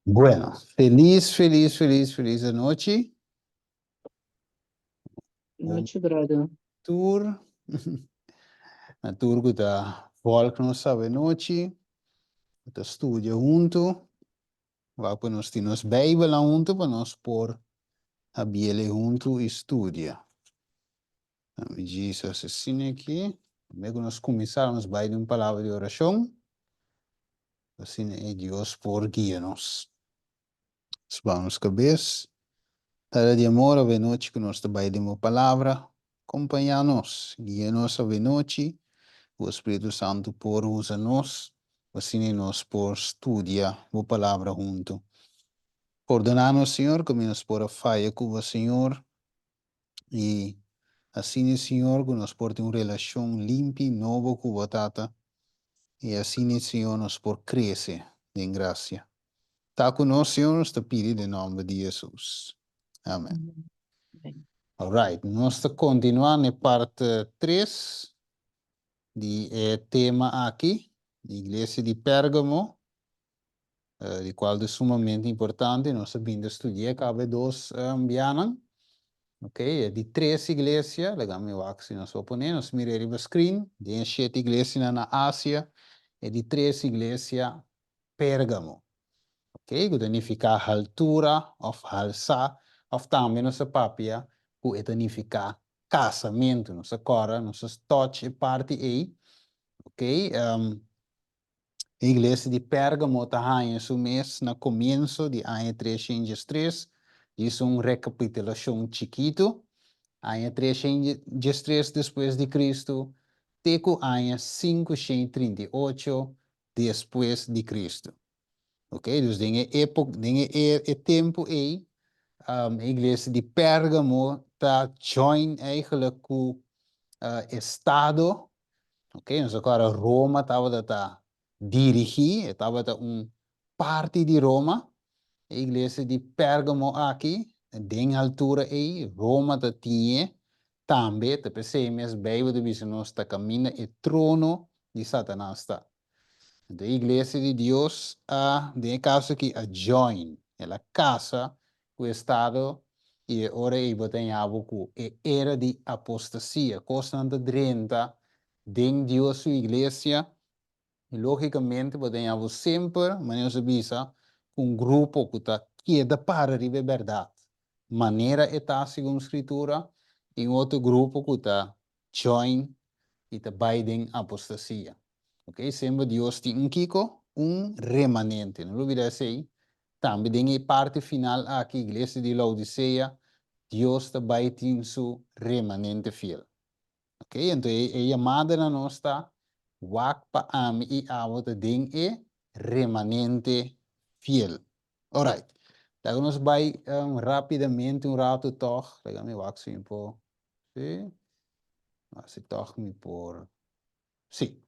Bueno, feliz, feliz, feliz, feliz anochi. Nochi, brother. Tur. Na tur ku ta volg nos avenochi. Ku ta studia huntu. Wak pa nos tin nos Bijbelnan huntu pa nos por habiele huntu i studia. Ami Jesus asina aki. Promé ku nos kuminsá nos bai den un palabra di orashon. Asina ei Dios por guia nos. Nos baha nos kabes. Tata di amor, avenochi ku nos ta bai den bo palabra, kompañá nos, guia nos avenochi, ku bo Spiritu Santu por usa nos, asina ei nos por studia bo palabra huntu. Pordoná nos, Señor, ku mi nos por a faya ku bo, Señor. I asina, Señor, ku nos por tin un relashon limpi nobo ku bo, Tata, i asina, Señor, nos por krese den grasia. Ta ku nos, Señor, nos ta pidi den nòmber di Hesus. Amen. Alright, nos ta kontinuá na e parte tres di e tema aki, Iglesia di Pérgamo. Di cual ta sumamente importante, nos a bin ta studia caba e dos bianan. Ok, e di tres iglesia, laga mi wak si nos por pone, nos mira e riba screen, den e shete iglesianan na Asia, e di tres iglesia, Pergamo. Ok, cu ta nifica haltura of halsa, of tambe nos a papia cu e ta nifica casamento. Nos a cora, nos a touch e parti ey. Ok, E iglesia di Pérgamo ta haña su mes na komienso di aña 303, djis un rekapitulashon chikitu, aña 313 despues di Kristu te ku aña 538 despues di Kristu. Oke, dus den e epok, den e e tempu ei, e iglesia di Pérgamo ta join eigenlijk ku estado. Ok, nos a kòrda Roma tabata ta dirigí, e tabata un parti di Roma. E iglesia di Pérgamo aki, den altura ei, Roma ta tiñ'é tambe, ta p'esei mes Beibel ta bisa nos ta kaminda e trono di Satanas ta. Anto e iglesia di Dios a, den e kaso aki, a join, el a kasa ku estado i e ora ei bo ta haña bo ku e era di apostasia, kosnan ta drenta den Dios su iglesia i lógikamente bo ta haña bo semper, manera nos a bisa, ku un grupo ku ta keda para riba e bèrdat manera e ta segun Skritura i un otro grupo ku ta join i ta bai den apostasia. Ok, semper Dios tin un kiko? Un remanente. No lubida esei. Tambe den e parti final aki, iglesia di Laodisea, Dios ta bai tin su remanente fiel. Ok, anto e e yamada na nos ta, wak pa ami i abo ta den e remanente fiel. Alright, laga nos bai rapidamente un rato tog, laga mi wak si mi por, si, si tog mi por. Sí.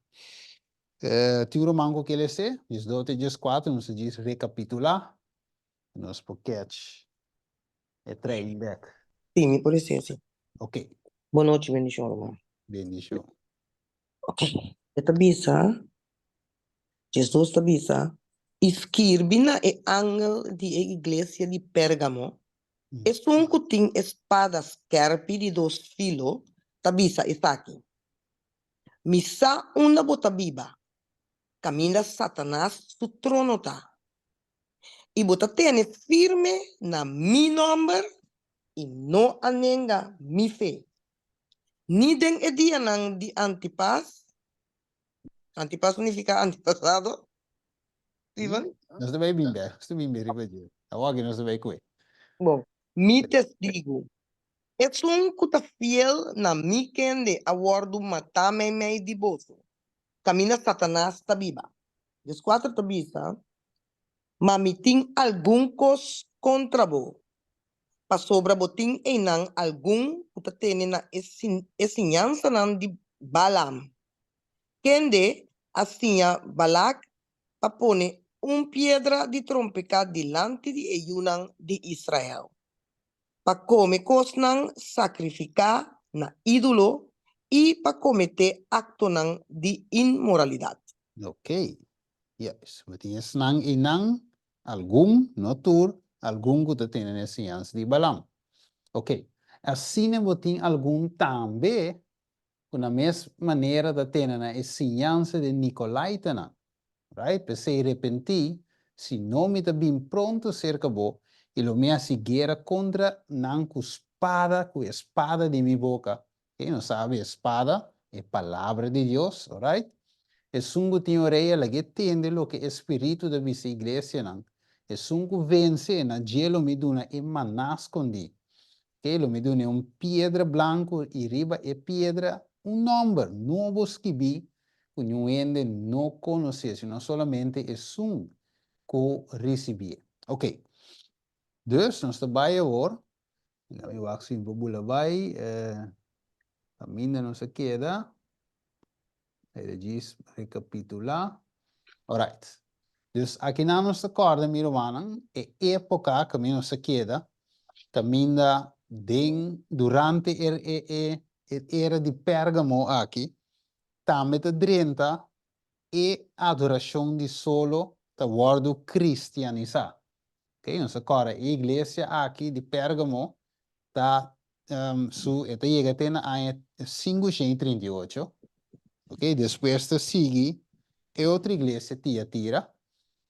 Tin un ruman ku ke lese, 12 te 14, nos ta djis rekapitulá, nos por catch e trein bek. Sí, mi por lese sí. Ok. Bon nochi, bendishon ruman. Bendishon. Ok, e ta bisa, Jesus ta bisa, I skirbi na e angel di e iglesia di Pérgamo, Esun ku tin e spada skèrpi di dos filo ta bisa esaki, Mi sa unda bo ta biba, kaminda Satanas su trono ta. I bo ta tene firme na mi nòmber i no a nenga mi fe. Ni den e dianan di Antipas, Antipas ta nifiká antipasado, Steven? Nos ta bai bin bèk, nos ta bin bèk riba dje. Awor aki nos ta bai kue. Bon, mi testigu, Esun ku ta fiel na mi kende a wòrdu matá meimei di boso, kaminda Satanas ta biba. 14 ta bisa, Ma mi tin algun kos kontra bo, pasobra bo tin einan algun ku ta tene na e siñansanan di Balaam, kende a siña Balak pa pone un piedra di trompeká dilanti di e yunan di Israel. pa kome kosnan sakrifiká na ídolo i pa kometé aktonan di inmoralidat. Ok. Juist. Bo tin esnan einan, algun, no tur, algun ku ta tene na e siñansa di Balaam. Ok. Asina bo tin algun tambe ku na mes manera ta tene na e siñansa di Nikolaitanan. Right? P'esei repentí, si no mi ta bin pronto serka bo, i lo mi hasi guera kontra nan ku spada, ku e spada di mi boka. Ok, nos sabi e spada, e palabra di Dios, alright? Esun ku tin orea, lag'é tende loke e Spiritu ta bisa e iglesianan. Esun ku vense, na dje lo mi duna e maná skondí. Ok, lo mi dun'é un piedra blanku i riba e piedra un nòmber nobo skibí ku niun hende no konosé, sino solamente esun ku risibié. Ok, dus nos ta bai awor. Mi wak si mi por bula bai. Kaminda nos a keda. Ei djis rekapitulá. Alright. Dus akinan nos ta kòrda mi rumannan e époka kaminda nos a keda, kaminda den durante e e e e era di Pérgamo aki tambe ta drenta e adorashon di solo ta wòrdu kristianisá. Ok, nos ta kòrda e iglesia aki di Pérgamo ta su e ta yega te na aña 538. Ok, despues ta sigui e otro iglesia Tiatira.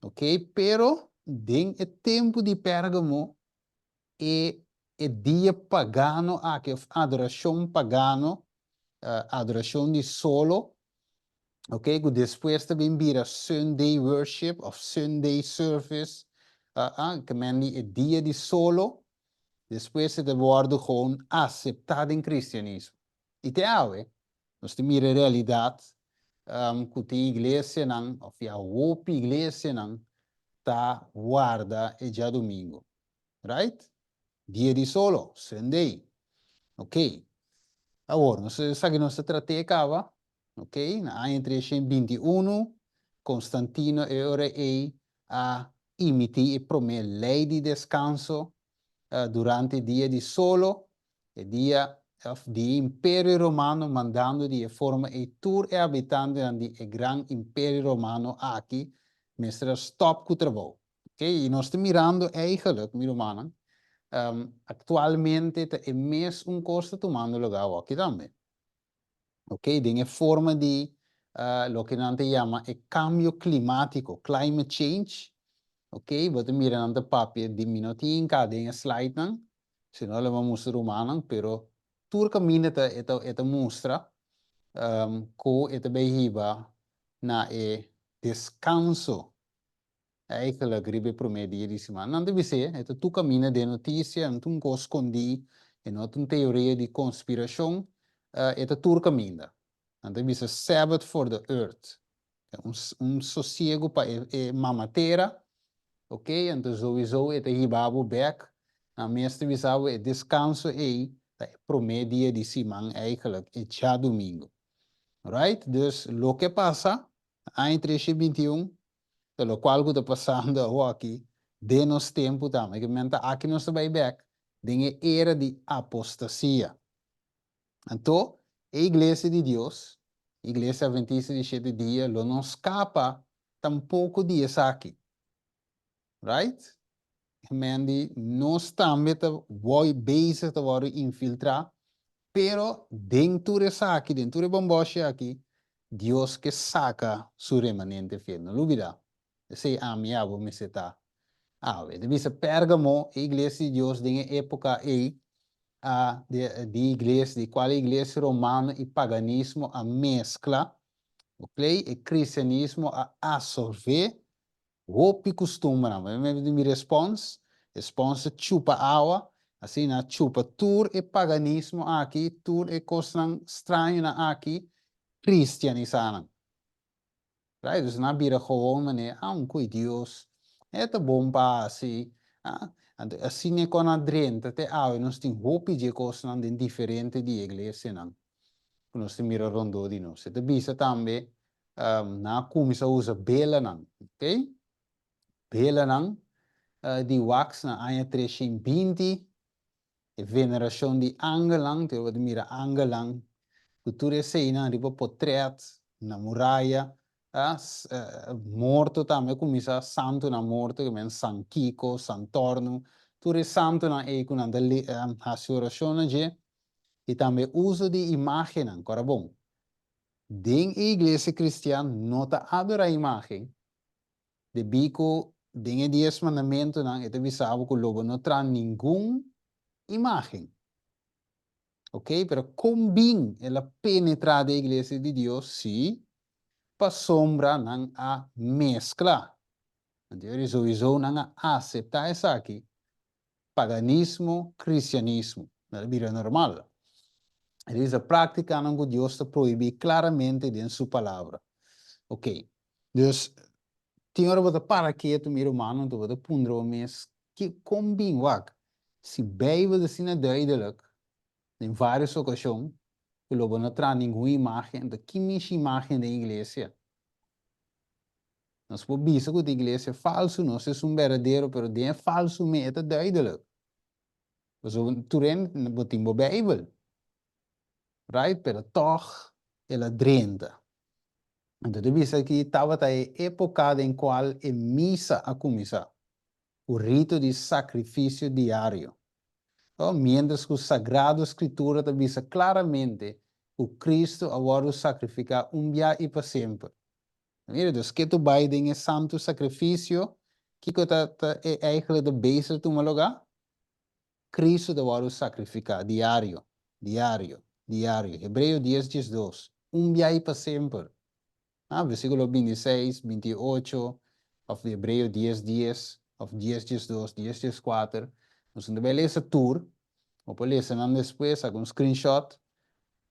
Ok, pero den e tempu di Pérgamo e e dia pagano aki of adorashon pagano, adorashon di solo, ok, ku despues ta bin bira Sunday worship of Sunday service, ke men di e dia di solo, despues e ta wòrdu gewoon aseptá den kristianismo. I te awe, nos ta mira e realidat ku tin iglesianan, òf ya hopi iglesianan ta warda e djadumingu. Right? Dia di solo, Sunday. Ok. Awor, nos esaki nos ta trat'é kaba. Ok, na aña 321, Constantino e ora ei a imití e promé lei di deskanso durante dia di solo, e dia òf di e Imperio Romano, mandando di e forma ei tur e habitantenan di e gran Imperio Romano aki mester a stòp ku trabou. Ok, i nos ta mirando eigenlijk, mi rumannan, actualmente ta e mes un kos ta tumando lugar awoki tambe. Ok, den e forma di loke nan ta yama e cambio climatico, climate change. Ok, bo ta mira nan ta papia di, mi no tin hinká den e slidenan, si no lo bo a mustra rumannan, pero tur kaminda ta e ta e ta mustra ku e ta bai hiba na e deskanso Eigenlijk riba e promé dia di siman. Nan ta bis'é, e ta tur kaminda den notisia, e no ta un kos skondí, e no ta un teoria di konspirashon, e ta tur kaminda. Nan ta bisa Sabbath for the earth, un un sosiegu pa e e mama tera, ok, anto souiso e ta hiba bo bèk, nan mes ta bisa bo e deskanso ei ta e promé dia di siman eigenlijk, e djadumingu. Right? Dus loke pasa aña 321 Ta lokual ku ta pasando awoki den nos tempu tambe. Ke men ta aki nos ta bai bek den e era di apostasia. Anto, e Iglesia di Dios, Iglesia Adventista di Shete Dia, lo no skapa tampoko di esaki. Right? Ke men di nos tambe ta wòi bezig ta wòrdu infiltrá, pero den tur esaki, den tur e bòmbòshi aki, Dios ke saka su remanente fiel. No lubidá, esei ami i abo mester ta awe. E ta bisa Pérgamo, e iglesia di Dios den e époka ei, a di iglesia, di kual e iglesia romano i paganismo a meskla, oklei, e kristianismo a asorvé Hopi kustumbernan. Bo mi mira e spons, e spons ta chupa awa, asina a chupa tur e paganismo aki, tur e kosnan strañonan aki, kristianisá nan. Right? Dus nan a bira gewoon manera, ah, un koe Dios, e ta bon pa hasi, ah. Anto asina e kon a drenta te awe, nos tin hopi dje kosnan den diferente di e iglesianan ku nos ta mira rondó di nos. E ta bisa tambe Nan a cuminsa usa belanan, ok? Belanan di wax na aña 320, e veneracion di angelnan, te bo ta mira angelnan cu tur eseinan riba potret, na muraya. A morto tambe a kuminsá, santunan morto, ke men San Kiko, San Tòrnu, tur e santunan ei ku nan ta hasi orashon na dje, i tambe uso di imágennan. Kòrda bon, den e iglesia kristian no ta adorá imágen, debí ku den e Dies Mandamentunan e ta bisa bo ku lo bo no traha ningun imágen. Ok, pero kon bin el a penetrá den e iglesia di Dios? Sí, pasobra nan a meskla. Anto e souiso nan a aseptá esaki, paganismo, kristianismo. Nan a bira normal. E ta práktikanan ku Dios ta prohibí klaramente den su Palabra. Ok, dus tin ora bo ta para ketu, mi rumannan, anto bo ta puntra bo mes, Ki kon bin wak? Si Bijbel ta asina duidelijk den varios ocasion cu lo bo no traha ningun imagen, enton ki mishi imagen den iglesia? Nos por bisa cu ta iglesia falsu, nos esun berdadero, pero den e falsu me e ta duidelijk. Pasobra tur hende bo tin bo Bijbel, right? Pero tog el a drenta. Enton ta bisa aki tabata e epoca den cual e misa a cuminsa. ku rito di sakrifisio diario. O, miéntras ku Sagrado Skritura ta bisa klaramente ku Kristu a wòrdu sakrifiká un bia i pa semper. Mira, dus ke tu bai den e santu sakrifisio, kiko ta ta e eigentlik ta bezig tuma lugá? Kristu ta wòrdu sakrifiká diario, diario, diario. Hebreo dies 12, un bia i pa semper. Ah, versículo 26, 28, of di Hebreo 10, 10, of 10, 12, 10, 14. Nos no ta bai lesa tur, bo por lesa nan despues, saka un screenshot,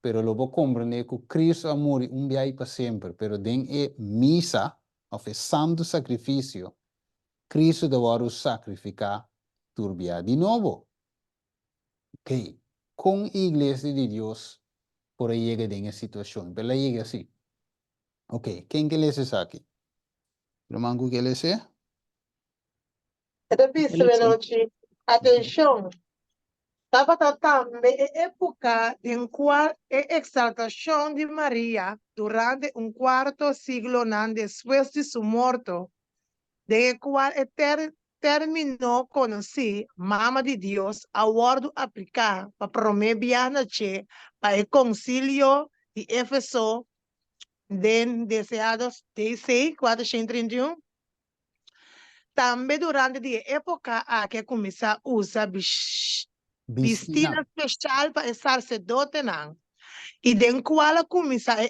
pero lo bo comprende cu Cristo a muri un bia y pa semper, pero den e misa, of e santo sacrificio, Cristo ta wordo sacrifica tur bia di nobo. Ok, kon e iglesia di Dios por a yega den e situashon? Pero el a yega si. Ok, ken ke lesa esaki? Ruman ku ke les'é? E ta bisa Benochi, Atenshon! Tabata tambe e époka den kual e eksaltashon di Maria durante un kuarto siglonan despues di su morto, den e kual e término konosí Mama di Dios a wòrdu apliká pa promé biaha na dje pa e Konsilio di Efeso den deseados DC 431. Tambe durante di e époka aki a kuminsá usa bistínan speshal pa e sarsedotenan i den kual a kuminsá e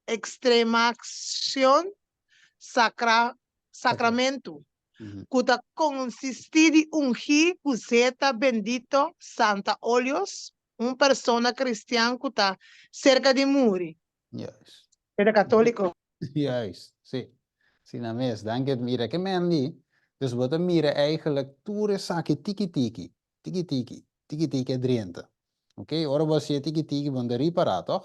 ekstremakshon sakra Sacramentu, ku ta konsistí di ungí ku zeta bendito, santa óleos, un persona kristian ku ta serka di muri. Juist. E ta katóliko. Juist, sí. Asina mes. Danki. Mira ke men di. Dus bo ta mira eigenlijk tur esaki tiki tiki. Tiki tiki, tiki tiki e drenta. Ok, ora bo hasié tiki tiki bo no ta ripará tòg?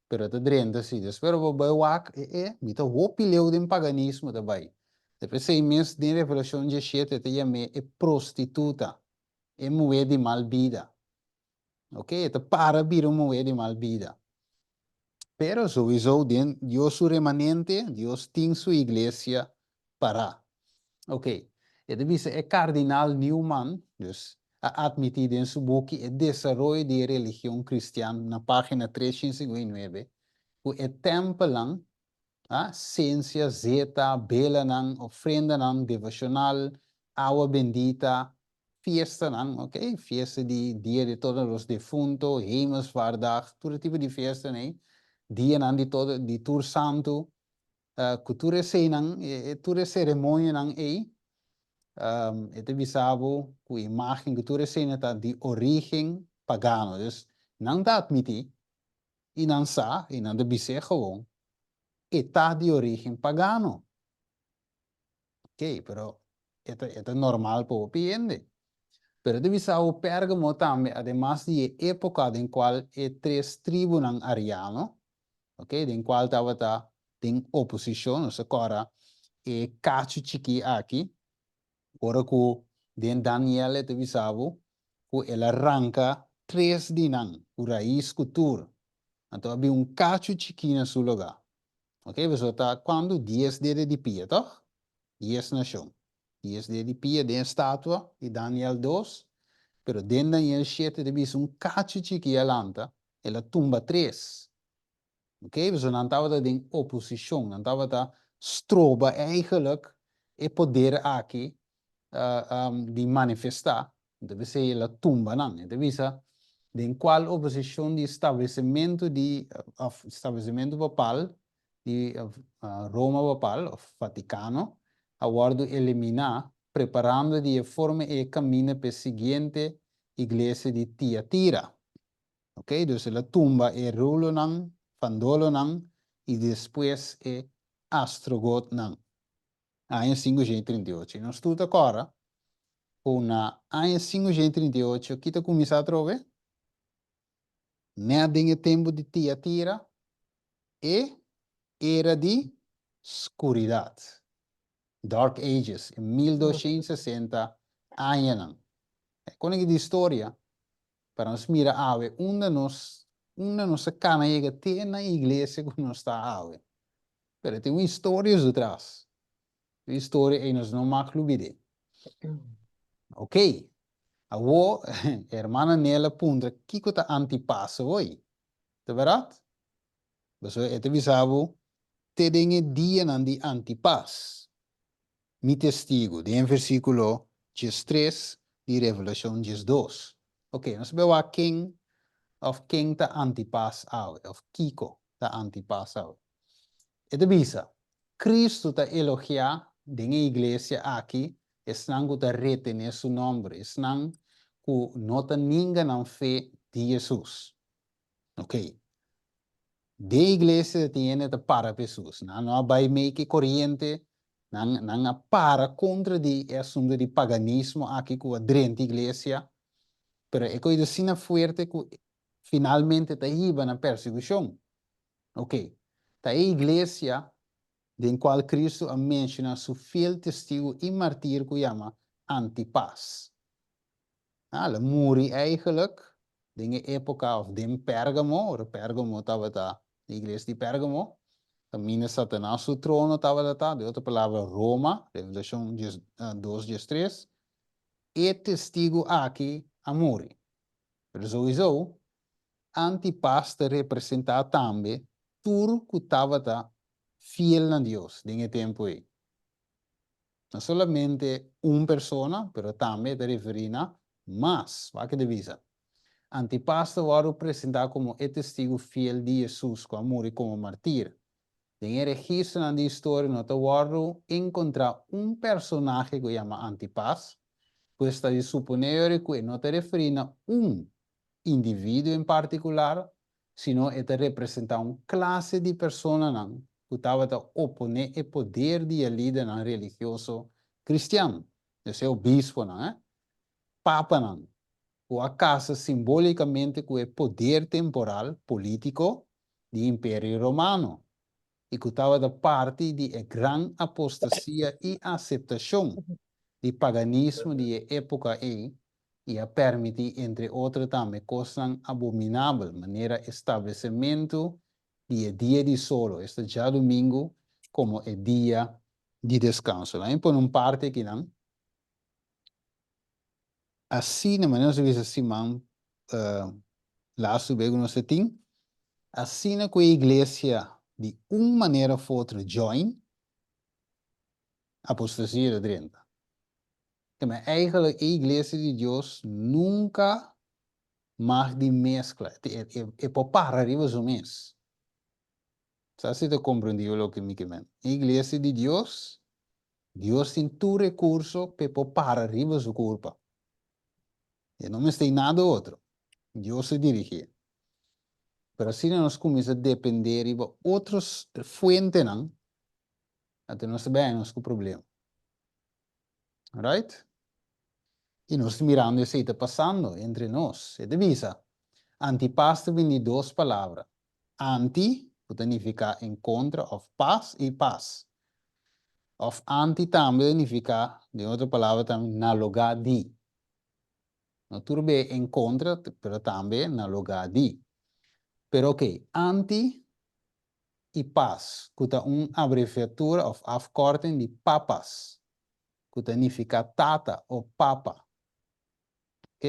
Pero e ta drenta si. Despues ora bo bai wak, e e, mi ta hopi leu den paganismo ta bai. Ta p'esei mes den Revelashon diesshete e ta yam'é e prostituta, e muhé di mal bida. Ok, e ta para bira un muhé di mal bida. Pero souiso den Dios su remanente, Dios tin su iglesia pará. Ok, e ta bisa e Kardinal Newman, dus, a atmití den su buki E Desaroyo di e Religion Kristian na página 359, ku e tèmpelnan, a, sensia, zeta, belanan, ofrendanan devoshonal, awa bendita, Fiestanan, ok, fiesta di Dia de Todos los Defuntos, Hemelsvaartdag, tur e tipo di fiestanan ei, dianan di todo, di tur santu, ku tur eseinan, tur e seremonionan ei, e ta bisa bo ku imagen, ku tur eseinan ta di origen pagano. Dus nan ta atmití i nan sa i nan ta bis'é gewoon, e ta di origen pagano. Ok, pero e ta, e ta normal pa hopi hende. Pero ta bisa bo Pérgamo tambe, ademas di e époka den kual e tres tribunan ariano, ok, den kual tabata den oposishon, nos ta kòrda e kachu chikí aki, ora ku den Daniel e ta bisa bo ku el a ranka tres di nan, ku rais ku tur. Anto a bin un kachu chikí na su lugá. Ok, pasobra ta kuantu? Dies dede di pia, tòg? Dies nashon. Dies dede di pia den e statua di Daniel dos, pero den Daniel shete ta bisa un kachu chiki a lanta, el a tumba tres. Ok, pasobra nan tabata den oposishon, nan tabata stroba eigenlijk e poder aki di manifestá, anto p'esei el a tumba nan. E ta bisa den kual oposishon di establesementu di òf establesimentu papal di Roma papal òf Vatikano a wòrdu eliminá, preparando di e forma ei e kaminda p'e siguiente iglesia di Tiatira. Ok, dus el a tumba e rulonan, fandolonan i despues e astrogotnan. Aña 538. I nos tur ta kòrda ku na aña 538 ki ta kuminsá atrobe? Nèt den e tempu di Tiatira, e era di skuridat. Dark Ages, e 1260 añanan. E kon aki di historia pa nos mira awe unda nos unda nos a kana yega te na iglesia ku nos ta awe. Pero tin un historia su tras. Un historia ei nos no mag lubid'é. Ok, awo hermana Nel a puntra kiko ta antipaso hoy. Ta bèrdat? Pasobra e ta bisa bo te den e dianan di Antipas, mi testigu, den versíkulo 13 di Revelashon 12. Oke, nos ta bai wak ken òf ken ta Antipas awe, òf kiko ta Antipas awe. E ta bisa, Kristu ta elogiá den e iglesia aki esnan ku ta retené su nòmber, esnan ku no ta ninga nan fe di Hesus. Ok. Den iglesia ta tin hende ta para pa Hesus. Nan no a bai mei ku e koriente, nan nan a para kontra di e asuntu di paganismo aki ku a drenta iglesia, pero e koe ta asina fuerte ku finalmente ta hiba na persekushon. Ok. Ta e iglesia den kual Kristu a menshona su fiel testigu i martir ku yama Antipas. El a muri eigenlijk den e epoca of den Pergamo, ora Pergamo tabata, e iglesia di Pergamo, caminda Satanas su trono tabata ta, den otro palabra Roma, Revelacion dies, dos 13, e testigo aki a muri. Pero souiso, Antipas ta representa tambe tur cu tabata fiel na Dios den e tempo ei. No solamente un persona, pero tambe e ta referí na mas. Wak e ta bisa. Antipas ta wòrdu presentá komo e testigu fiel di Hesus ku a muri komo martir. Den e registronan di historia no ta wòrdu enkontrá un personahe ku yama Antipas, pues ta di suponé yori ku e no ta referí na un individuo en partikular, sino e ta representá un klase di personanan ku tabata oponé e poder di e lidernan religioso kristian, dus e obisponan, e papanan, ku a kasa simbólikamente ku e poder temporal, polítiko, di Imperio Romano i ku tabata parti di e gran apostasia i aseptashon di paganismo di e époka ei i a permití entre otro tambe kosnan abominabel manera establesementu di e dia di solo, esta djadumingu, komo e dia di deskanso. Laat mi pone un parti akinan. Asina, manera nos a bisa siman lastu be ku nos ta tin, asina ku e iglesia di un manera of otro join, apostasia ta drenta. Keme eigenlijk e iglesia di Dios nunka mag di meskla, e por para riba su mes. Sa si ta komprendiu loke mi ke men. E iglesia di Dios, Dios tin tur rekurso p'e por para riba su kurpa. E no mester nada otro. Dios ta dirigié. Pero asina nos kuminsá dependé riba otro fuentenan, anto nos ta bai nos ku problema. Right? I nos ta mirando esei ta pasando entre nos. E ta bisa, Antipas ta bini di dos palabra, anti, ku ta nifiká en kontra òf pas, i pas. Òf anti tambe ta nifiká, den otro palabra tambe, na lugá di. No tur be en kontra, pero tambe na lugá di. Pero oke, anti. i Pas, ku ta un abreviatura òf afkorting di Papas, ku ta nifiká tata o papa. Ok?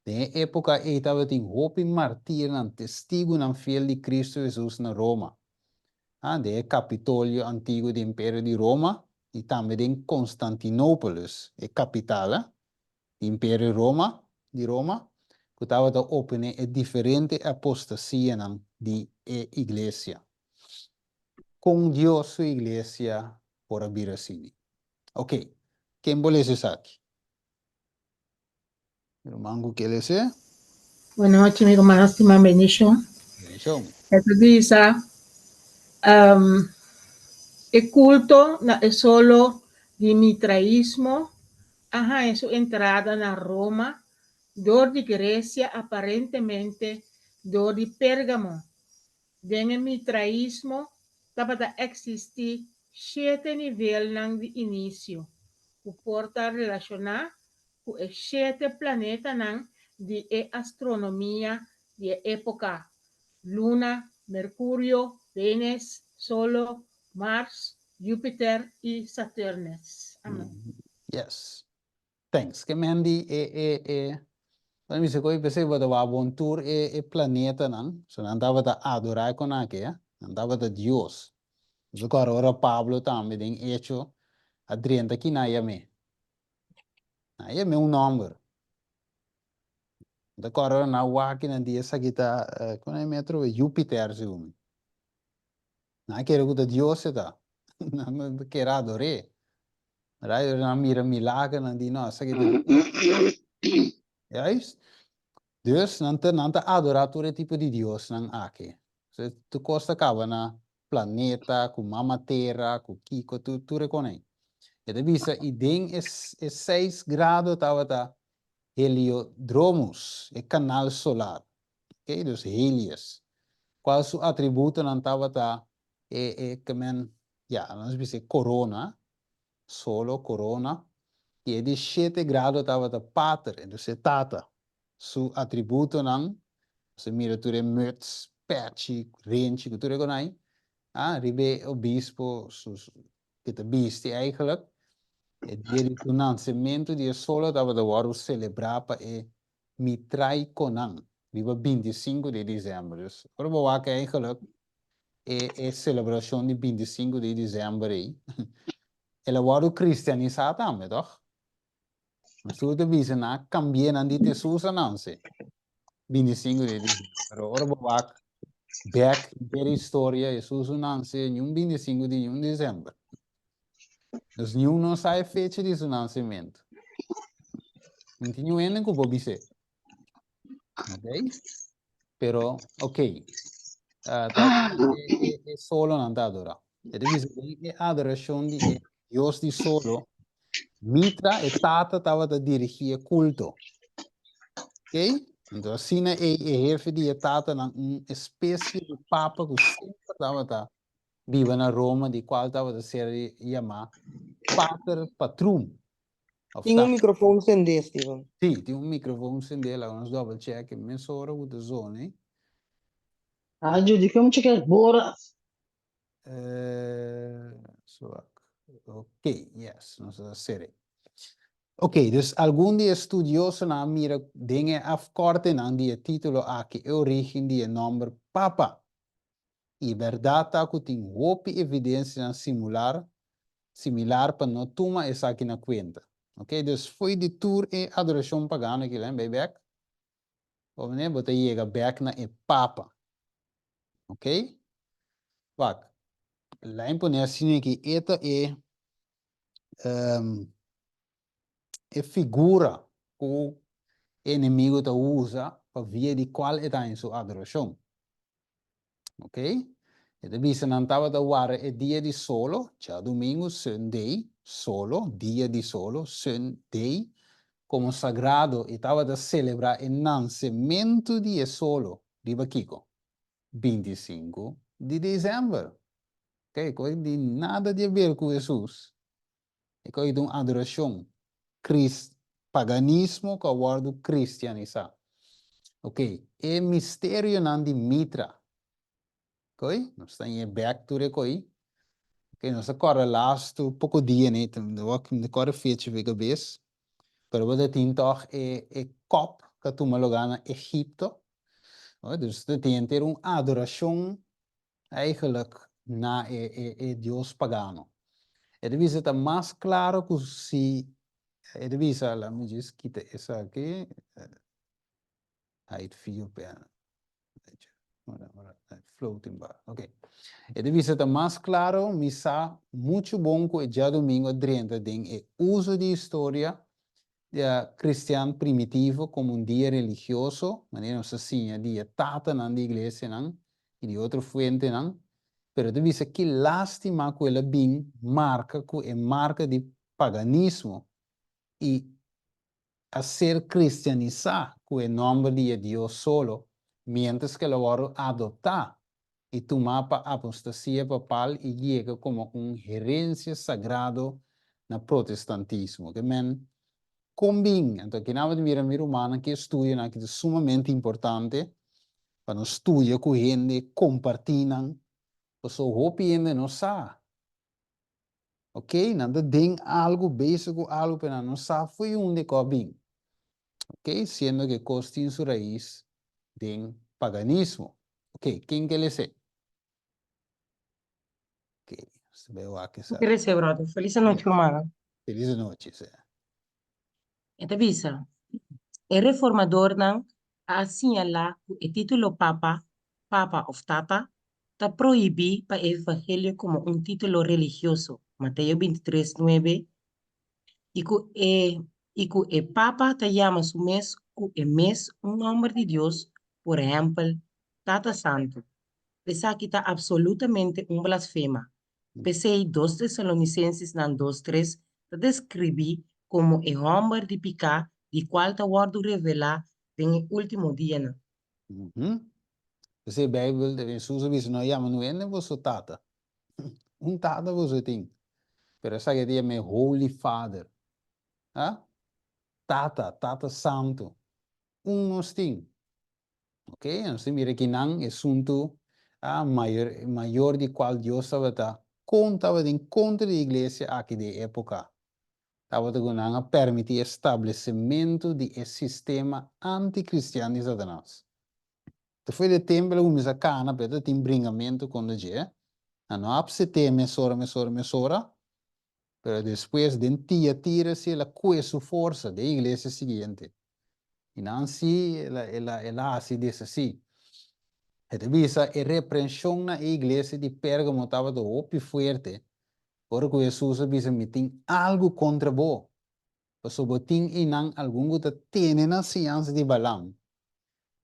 Den e époka ei tabatin hopi martirnan, testigunan fiel di Kristu Hesus na Roma. Ha, den e Kapitolio antiguo di Imperio di Roma i tambe den Konstantinópolis, e kapital di Imperio Roma, di Roma, ku tabata oponé e diferente apostasianan di e iglesia. Kon Dios su iglesia por a bira asina? Ok, ken bo lesa esaki? Mi ruman ku ke lesa? Buenochi mi ruman stima bendishon. Bendishon. E ta bisa e kulto na e solo di mitraismo a haña su entrada na Roma dor di Grecia aparentemente dor di Pergamo. Den e mitraismo tabata eksistí shete nivelnan di inisio ku por ta relashoná ku e shete planetanan di e astronomia di e époka, Luna, Merkurio, Venus, Solo, Mars, Jupiter i Saturnus. Amen. Yes. Thanks. Ke men di e e e Ora mi bisa koe p'esei bo ta wak bon tur e e planetanan, so nan tabata adorá e konaki, eh? Nan tabata dios. Nos a kòrda ora Pablo tambe den Echo a drenta ki nan a yam'é? Nan a yam'é un nòmber. Mi ta kòrda ora nan a wak ki nan di esaki ta, kon nan a yam'é atrobe? Jupiter segun mi. Nan a kere ku ta Dios e ta. Nan ta kere ador'é. Right? Ora nan mira milager, nan di, no, esaki ta Dios. Juist? Dus nan ta, nan ta adorá tur e tipo di diosnan aki. So, tur kos ta kaba na planeta, ku mama tera, ku kiko, tur, tur e kon ei. E ta bisa, i den e, e seis grado tabata Heliodromus, e kanal solar. Ok, dus Helios, kual su atributonan tabata e, e, ke men, ya, nos bisa e korona, solo, korona, i e di shete grado tabata Pater, entonces e Tata, su atributonan, nos a mira tur e muts, pechi, renchi, ku tur e konai, ah, riba e obispo su, su, ke ta bisti eigenlijk, e dia di su nansementu di e solo tabata wòrdu selebrá pa e mitraikonan riba 25 di dezèmber. Dus ora bo wak eigenlijk e e selebrashon di 25 di dezèmber ei, el a wòrdu kristianisá tambe, tòg? Nos tur ta bisa nan a kambi'é nan di Hesus a nanse 25 di dezèmber. Pero ora bo wak bèk henter historia, Hesus a nanse niun 25 di niun dezèmber. Dus niun no sa e fecha di su nansementu. No tin niun hende ku por bis'é. Ok? Pero, ok. Uh, ta e, e, e solo nan ta adora. E ta bisa den e adorashon di e Dios di solo, Mitra, e tata, tabata dirigí e kulto. Ok? Entonces, asina e, e hefe di e tatanan, un espesie di papa ku semper tabata biba na Roma di cual tabata ser yamá Pater Patrum. Of Tin un microfoon sendé, Steven. Sí, tin un microfoon sendé, laga nos double check e mesora ku ta zona, eh. Ah, Judy, como chequear boras? Eh, so, ok, yes, nos a sere. Ok, dus algun di e studiosonan a mira den e afkortenan di e título aki e origen di e nòmber Papa. I bèrdat ta ku tin hopi evidensianan simular similar pa no tuma esaki na kuenta. Ok, dus fo'i di tur e adorashon pagano aki len bai bèk, bo manera bo ta yega bèk na e Papa. Ok, wak, lain pone asina aki e ta e e figura ku e enemigo ta usa pa via di kual e ta haña su adorashon. Ok? E ta bisa nan tabata warda e dia di solo, djadumingu, Sunday, solo, dia di solo, Sunday, komo sagrado i tabata selebrá e nansementu di e solo riba kiko? 25 di desèmber. Ok, koe di nada di aber ku Hesus. E koe ta un adorashon kris, paganismo ku a wòrdu kristianisá. Ok, e misterionan di Mitra. Koi, nos ta ñe bek tur e koi. Ok, nos ta kòrda lastu poko dia nei, mi ta kòrda fecha for e kabes, pero bo ta tin tòg e e kòp ku a tuma lugá na Egipto. Dus ta tin henter un adorashon eigenlijk na e e e dios pagano. E ta bisa ta mas klaro ku si, e ta bisa, laat mi djis kita esaki. Hide view panel. Floating bar. Ok. E ta bisa ta mas claro, mi sa mucho bon cu e djadomingo a drenta den e uso di historia cristian primitivo como un dia religioso, manera nos ta siña di e tatanan di iglesianan y di otro fuentenan, pero ta bisa ki lastima cu el a bin marca cu e marca di paganismo y a ser kristianisá ku e nòmber di e Dios solo, miéntras ku el a wòrdu adoptá i tumá pa apostasia papal i yega komo un herensia sagrado na protestantismo. Ke men kon bin? Anto aki nan bo ta mira mi rumannan ki e studionan aki ta sumamente importante pa nos studia ku hende, kompartí nan, pasobra hopi hende no sa. Ok, nan ta den algu, bezig ku algu, pero nan no sa fo'i unda e ku a bin. Ok, siendo ku e kos tin su rais den paganismo. Ok, ken ke les'é? Ok, nos ta bai wak esaki. Ke les'é, brother. Felis anochi, rumannan. Felis anochi, sè. E ta bisa, E reformadornan a siñalá ku e título Papa, Papa òf Tata, ta prohibí pa e evangelio komo un título religioso, Mateo 23, 9, i ku e i ku e Papa ta yama su mes ku e mes un nòmber di Dios, por ehèmpel, Tata Santu. Esaki ta apsolutamente un blasfema. P'esei 2 Tesalonisenses-nan 2, 3 ta deskribí komo e hòmber di piká di kual ta wòrdu revelá den e último dianan. P'esei Beibel, Hesus a bisa, No yama nu hende boso tata. Un tata boso tin. Pero esaki a ta yama e Holy Father. Ha? Tata, Tata Santu. Un nos tin. Ok, nos ta mira kinan esuntu a mayor, mayor di kual Dios tabata kon tabatin kontra di iglesia aki di e epoka. Tabata ku nan a permití e stablesementu di e sistema antikristian di Satanas. Ta foi di e tempu el a kuminsá kana, pero ta tin bringamentu kontra dje. Nan no a apset'é mesora, mesora, mesora, pero despues den Tiatira si el a kue su forsa den e iglesia siguiente. I nan si el a, el a, el a hasi desasí. E ta bisa e reprenshon na e iglesia di Pérgamo tabata hopi fuerte, Ora ku Hesus a bisa, Mi tin algu kontra bo, pasobra bo tin einan algun ku ta tene na siñansa di Balaam,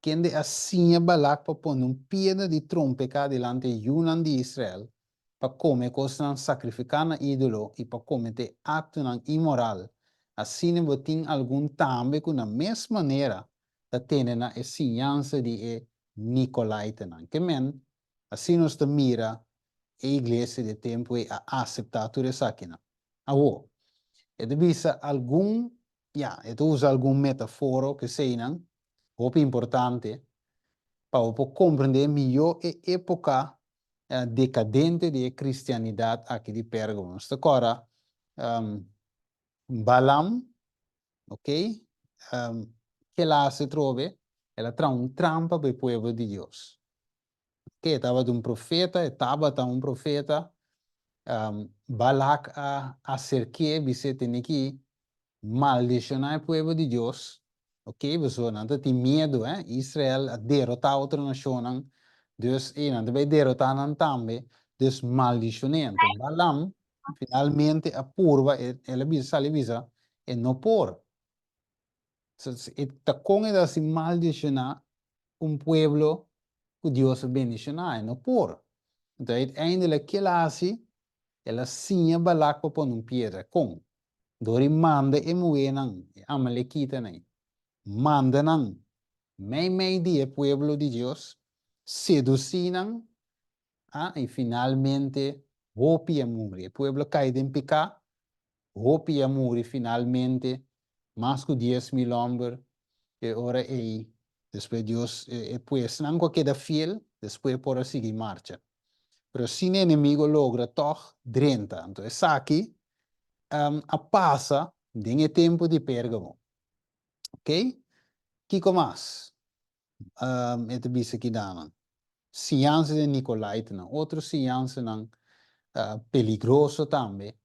kende a siña Balak pa pone un piedra di trompeká dilanti e yunan di Israel pa kome kosnan sakrifiká na ídolo i pa kometé aktonan inmoral, asina bo tin algun tambe ku na mes manera ta tene na e siñansa di e nikolaitanan. Ke men, Asina nos ta mira e iglesia di e tempu ei a aseptá tur esakinan. Awor, e ta bisa algun, ya, e ta usa algun metaforo ku eseinan hopi importante pa bo por komprendé mihó e époka dekadente di e kristianidat aki di Pérgamo. Nos ta kòrda Balaam, ok, ke el a hasi atrobe? El a traha un trampa pa e pueblo di Dios. Ke e tabata un profeta, e tabata un profeta. Balak a aserk'é, bis'é, Tene ki maldishoná e pueblo di Dios, ok, pasobra nan ta tin miedu, eh, Israel a derotá otro nashonnan, dus e nan ta bai derotá nan tambe, dus maldishon'é. Anto Balaam finalmente a purba, el a bisa, sali bisa, e no por. E ta kon e ta hasi maldishoná un pueblo ku Dios a bendishoná? E no por. Anto uiteindelijk ke el a hasi? El a siña Balak pa pone un piedra. Kon? Dor di manda e muhénan, e amalekitanan, manda nan meimei di e pueblo di Dios, sedusí nan, a i finalmente hopi a muri. E pueblo a kai den piká, Hopi a muri finalmente, mas ku 10,000 hòmber. E ora ei, despues Dios, e puesnan ku a keda fiel. Despues por a sigui marcha. Pero sin e enemigo logra tòg drenta. Anto esaki a pasa den e tempu di Pérgamo. Ok? Kiko mas e ta bisa ki danan? Siñansa di e Nikolaitanan. Otro siñansanan peligroso tambe.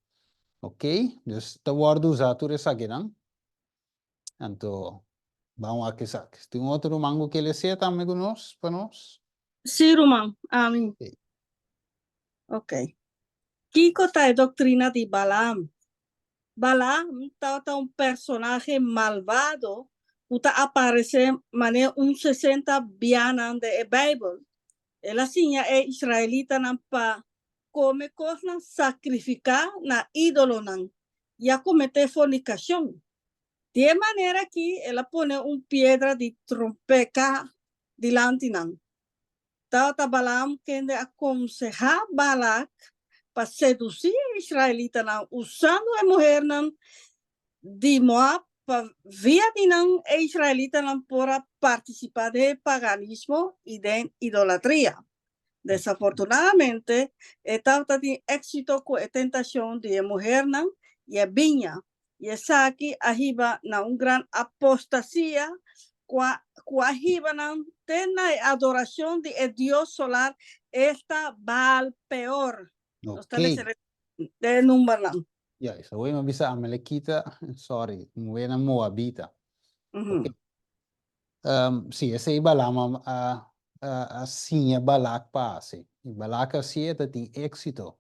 Ok? Dus ta wòrdu usá tur esakinan. Anto, ban wak esaki. Tin otro ruman ku ke les'é tambe ku nos, pa nos? Sí, ruman. Ami. Ok. Ok. Kiko ta e doktrina di Balaam? Balaam tabata un personahe malbado ku ta aparesé manera un sesenta bianan den e Beibel. El a siña e israelitanan pa kome kosnan sakrifiká na ídolonan i a kometé fornikashon. Di e manera akí el a pone un piedra di trompeká dilanti nan. Tabata Balaam kende a konsehá Balak pa sedusí e israelitanan usando e muhernan di Moab pa via di nan e israelitanan por a partisipá den e paganismo i den idolatria. Desafortunadamente, e tabata tin éxito cu e tentacion di e muhernan i e biña, i esaki a hiba na un gran apostasia cu a cu a hiba nan te na e adoracion di e dios solar, esta Baal Peor. Nos ta Ok. lesa den e numbernan. Juist, awor mi a bisa amalekita, sorry, muhernan moabita. Ujú. Ok. Sí, esei Balaam a a siña Balak pa hasi. I Balak a hasié ta tin éksito.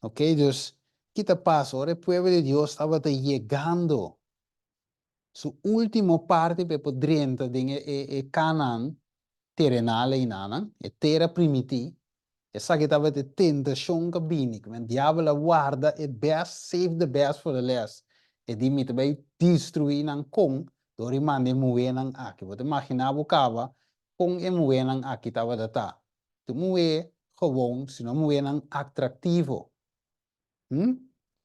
Ok, dus ki ta pasa ora e pueblo di Dios tabata yegando su último parti pa e por drenta den e e Kanaan terenal einanan, e tera primití, Esaki tabata e tentashon ku a bini, ku men diabel a warda e best, save the best for the last. E di, Mi ta bai destruí nan kon dor di manda e muhénan aki. Bo ta imaginá bo kaba kon e muhénan aki tabata ta. Ta un muhé gewon, sino muhénan atraktivo. Hm?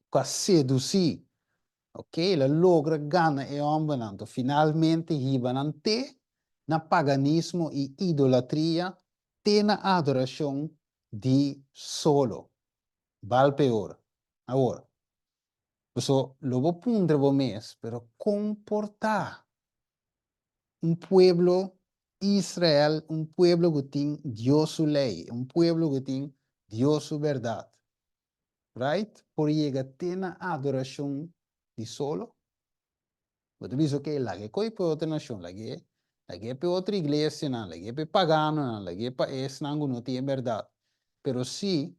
Ku a sedusí. Ok, el a logra gana e hòmbernan. Anto finalmente hiba nan te na paganismo i idolatria, te na adorashon di solo. Baal Peor. Awor, paso lo bo puntra bo mes, pero kon por ta un pueblo Israel, un pueblo ku tin Dios su lei, un pueblo ku tin Dios su bèrdat, right, por yega te na adorashon di solo? Bo ta bisa, ok, lag'e koe pa e otro nashon, lag'e, lag'e pa e otro iglesianan, lag'e pa e paganonan, lag'e pa esnan ku no tin e bèrdat. Pero si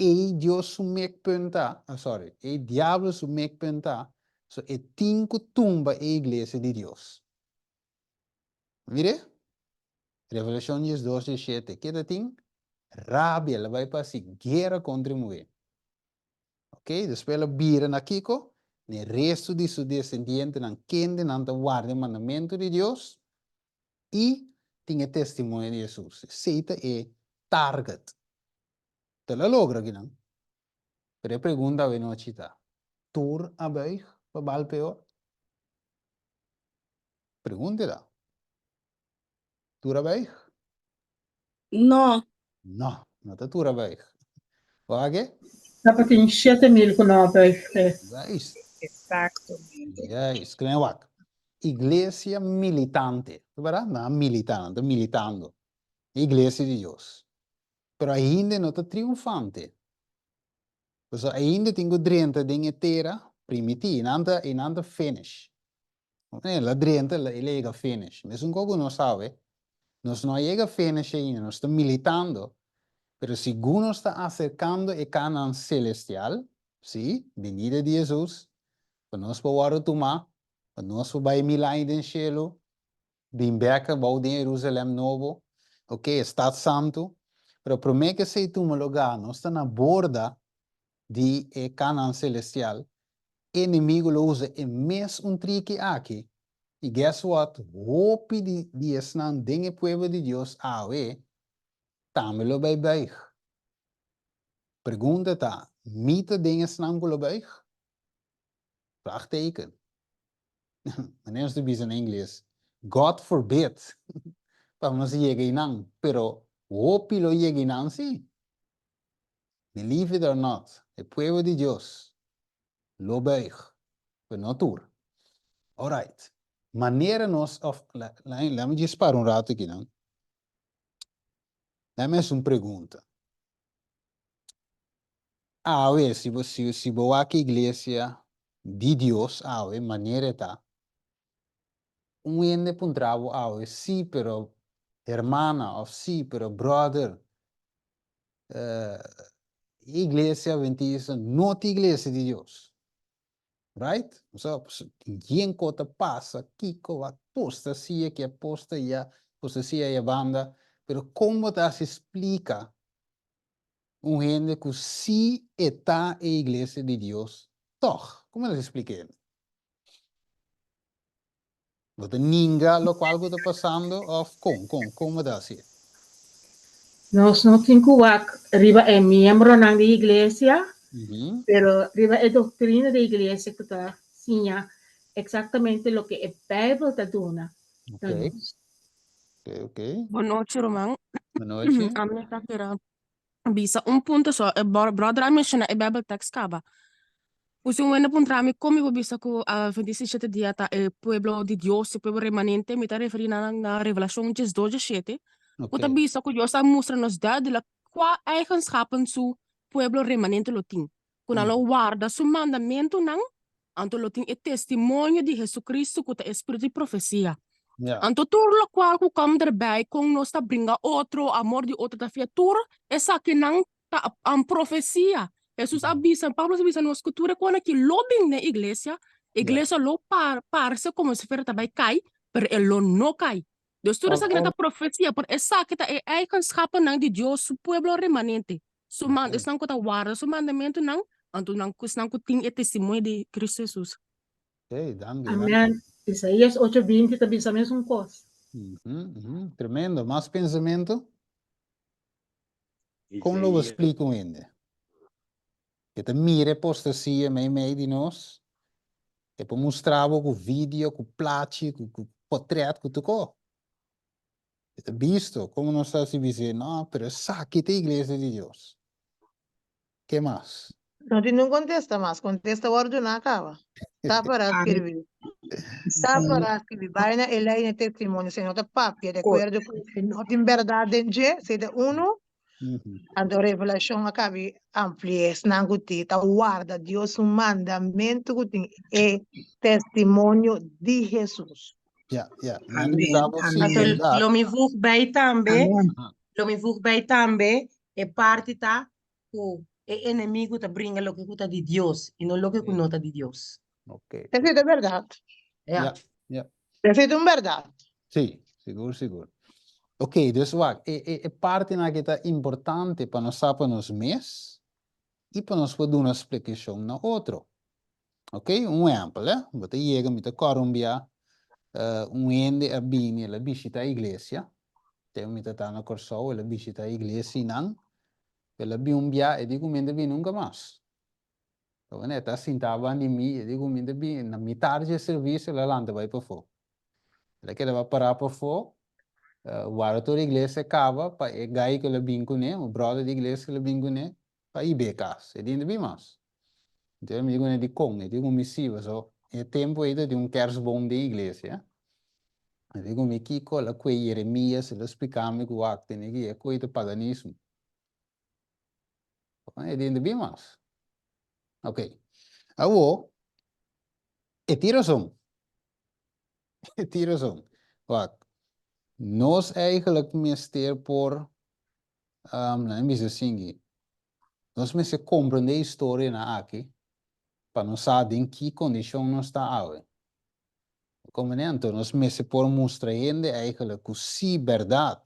ei Dios su mikpunt ta, ah sorry, ei diablo su mikpunt ta, so e tin ku tumba e iglesia di Dios. Mir'e? Revelashon diesdos, diesshete, ke ta tin? Rabia, el a bai pa hasi guera kontra e muhé. Ok, despues el a bira na kiko? Na e restu di su desendientenan, kendenan ta warda e mandamentu di Dios i tin e testimonio di Hesus. Esei ta e target. Ta lo logra kinan. Pero e pregunta awenochi ta, tur a buig pa Baal Peor? Pregunta ta. Tur a buig? No. No, no ta tur a buig. Wak e? Tabatin 7000 ku no a buig p'e. Juist. Exactamente. Juist. Kren wak. Iglesia militante. Ta berdad? Nan a milita, nan ta militando. E iglesia di Dios. Pero ainda e no ta triunfante. Pasobra ainda tin ku drenta den e tera primití. Nan ta, i nan ta finish. El a drenta, el a yega finish. Mesun kos ku nos awe, nos no a yega finish ainda, nos ta militando, pero segun nos ta aserkando e Kanaan selestial, sí, binida di Hesus, pa nos por wòrdu tumá, pa nos por bai mil aña den shelu, bin bek abou den Jerusalem nobo, ok, e stat santu. Pero promé ku esei tuma lugá, nos ta na borda di e Kanaan selestial, e enemigu lo usa e mes un triki aki, i guess what, hopi di di esnan den e pueblo di Dios awe tambe lo bai buig. Pregunta ta, mi ta den esnan ku lo buig? Vraagteken. Manera nos ta bisa na ingles, God forbid pa nos yega einan, pero. Hopi lo yega nan sí. Believe it or not, e pueblo di Dios lo buig, pero no tur. Alright, manera nos, of, laat me djis para un rato aki nan. Laat me haci un pregunta. Awe, si bo, si, si bo wak iglesia di Dios awe, manera e ta, un hende puntra bo awe, sí, pero hermana, of sí, pero brother, eh, iglesia adventista no ta iglesia di Dios. Right? So, yen ko ta pasa, kiko wa apostasia ki aposta ya, apostasia ya banda, pero kon bo ta hasi splika un hende ku si e ta e iglesia di Dios tòg? Kon bo ta hasi splik'é? Bo ta ninga lokual ku ta pasando òf kon? Kon? Kon bo ta hasié? Nos no tin ku wak riba e miembronan di iglesia, pero riba e doktrina di iglesia ku ta siña eksaktamente loke e Beibel ta duna na nos. Ok, ok. Bon nochi ruman. Bon nochi. Ami ta kere bisa un punto so. E brother a menciona e Bijbel tekst kaba. Ku si un hende puntra mi kon mi por bisa ku Adventista di shete dia ta e pueblo di Dios, e pueblo remanente, mi ta referí nan na Revelashon diesdos diesshete, ku ta bisa ku Dios a mustra nos duidelijk kua eigenschappen su pueblo remanente lo tin. Ku nan lo warda su mandamentunan, anto lo tin e testimonio di Jesucristo ku ta e spiritu di profesia. Anto tur lokual ku kom derbij kon nos ta bringa otro, amor di otro ta fia, tur esakinan ta un profesia. Hesus a bisa, Pablo a bisa nos ku tur e kosnan aki lo bin den iglesia, iglesia lo parse komo si fuera ta bai kai, pero e lo no kai. Dus tur esakinan ta profesia, por esaki ta e eigenschappennan di Dios su pueblo remanente, su man, esnan ku ta warda su mandamentunan, anto nan esnan ku tin e testimonio di Cristo Hesus. Hey, danki, Amen. danki. Isaías ocho binti ta bisa mesun kos. Tremendo. Mas pensamentu? Kon lo bo splika un hende? E ta mira e postasia meimei di nos, e por mustra bo ku video, ku plachi, ku ku potret, ku tur kos. E ta bisto komo nos ta hasi bis'é, no, pero esaki ta iglesia di Dios. Ke mas? No tin nun kontesta mas, kontesta wòrdu duná kaba. Ta para skirbi. Ta para skirbi. Bai na e lei na e testimonio. Señor ta papia de akuerdo ku e no tin bèrdat den dje, si ta unu, anto revelashon a kabi ampli'é esnan ku tin ta warda Dios su mandamentu ku tin e testimonio di Hesus. Ja, ja. Mi a bisa bo si, Anto bèrdat. lo mi voeg bij tambe, lo mi voeg bij tambe, e parti ta ku e enemigu ta bringa loke ku ta di Dios i no loke ku no ta di Dios. Ok. Esei ta bèrdat. Ja. Ja, ja. Esei ta un bèrdat. Sí, sigur, sigur. Ok, dus wak, e, e, e partinan aki ta importante pa nos sa pa nos mes i pa nos por duna splikashon na otro. Ok, un ehèmpel, eh, bo ta yega, mi ta kòrda un bia, un hende a bini, el a bishita iglesia, tempu mi ta ta na Kòrsou, el a bishita iglesia i nan, el a bin un bia, e di ku mi no ta bini nunka mas. E ta sinta banda di mi, e di ku mi no ta bini, na mitar dje servisio el a lanta bai pafó. El a keda bai pará pafó, warda tur iglesia kaba pa e gai ku el a bin kuné, un bròder di iglesia ku el a bin kuné, pa hib'é kas. E di no ta bin mas. Enton e mi di kuné, dikon? E di ku mi si, pasobra e tempu ei ta tin un kersboom den iglesia. E di ku mi kiko? El a kue Jeremias, el a splika mi ku wak tene ki e koi ta paganismo. E di no ta bin mas. Ok. Awor, e tin rason. E tin rason. Wak, nos eigenlijk mester por, um, laat mi bisa asingui, nos mester comprende e historianan aki pa nos sa den ki condicion nos ta awe. Comprende? Anto nos mester por mustra hende eigenlijk cu si berdad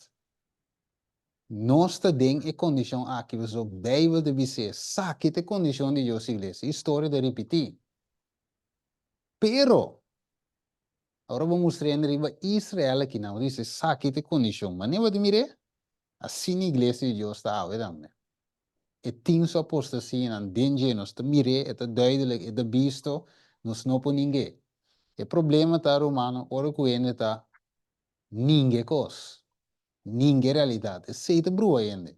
nos ta den e condicion aki, pasobra Bijbel ta bis'é, esaki ta e condicion di Dios iglesia. Historia ta ripiti. Pero, ora bo mustra hende riba Israel akinan, bo ta bisa, Esaki ta e kondishon. Manera bo ta mir'é, asina iglesia di Dios ta awe tambe. E tin su apostasianan den dje, nos ta mir'é, e ta duidelik, e ta bisto, nos no por ning'é. E problema ta, rumannan, ora ku hende ta ninga e kos. Ninga e realidat. Esei ta brua hende.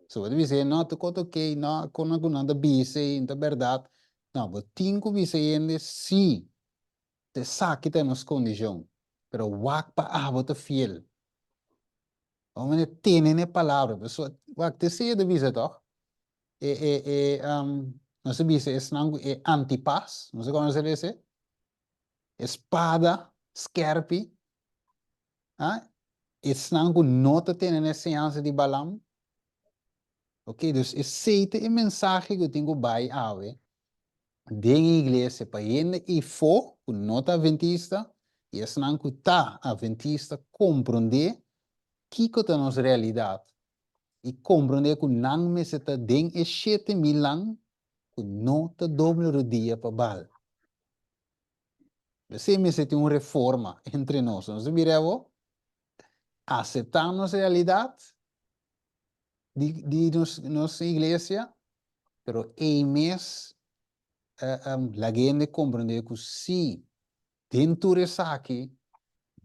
So bo ta bisa e no ta kota ok, no kon ku nan ta bisa ei no ta bèrdat. No, bo tin ku bisa e hende si, ta esaki ta nos kondishon, pero wak pa abo ta fiel. Bo mester tene na e palabra, pasobra wak ta esei e ta bisa tòg. E e e nos ta bisa esnan ku e antipas, nos ta konosé esei? E spada skèrpi, ah, esnan ku no ta tene na e señansa di Balaam. Ok, dus esei ta e mensahe ku tin ku bai awe den e iglesia pa hende eifó ku no ta adventista i esnan ku ta adventista komprondé kiko ta nos realidat i komprondé ku nan mester ta den e 7000 an ku no ta dobla rodia pa Baal. P'esei mester tin un reforma entre nos. Nos ta bira awor, aseptá nos realidat di di nos nos iglesia, pero ei mes laga hende komprendé ku si den tur esaki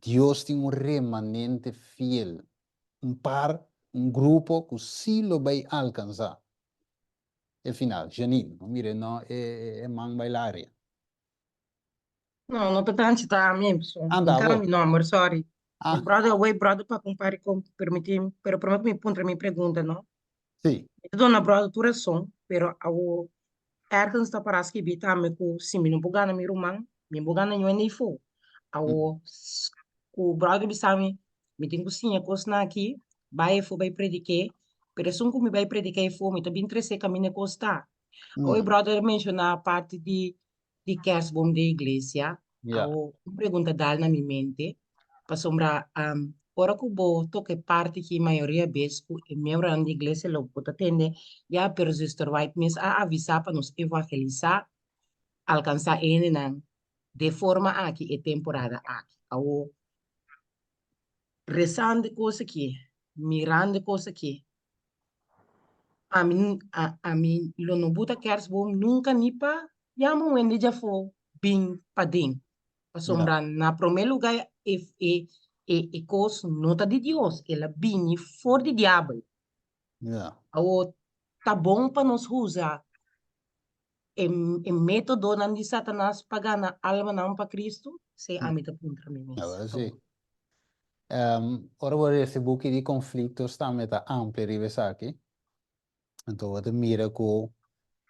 Dios tin un remanente fiel, un par, un grupo ku si lo bai alkansá e final. Janine, no mira no e man bai laria. No, no ta tanchi ta ami, so. Anda, Nunca abo. mi nomber, sorry. Ah. Brother, away, brother, pa un par com permiti, pero prome ku mi puntra mi pregunta, no? Sí. Mi ta duna brother tur rason, pero awo ergens ta para skibi tambe ku si mi no por gana mi ruman, mi por gana ño ni fo. Awo ku brother bisa mi, mi tin ku siña kosnan aki, bai efo bai predik'é, pero esun ku mi bai predik'é efo, mi ta bin trese kaminda e kos ta. Awo e brother menshoná parti di di kerstboom den iglesia, Ja. awo un pregunta dal na mi mente, pasobra um, ora ku bo toka e parti ki mayoria bes ku e miembronan di iglesia lo bo ta tende, ya, pero Zuster White mes a avisá pa nos evangelisá, alkansá e hendenan de forma aki e temporada aki. Awo, resando e kos aki, mirando e kos aki, Ami, a, ami lo no buta kerstboom nunca ni pa yama un hende djafó bin paden. Pasobra na promé lugá e, e, e, e kos no ta di Dios, el a bini for di diabel. Ja. Awor, ta bon pa nos usa e, e métodonan di Satanas pa gana almanan pa Cristo? Esei ami ta puntra mi mes. Awor sí. Um, ora bo lesa e buki di Conflictos tambe ta amplia riba esaki. Anto bo ta mira ku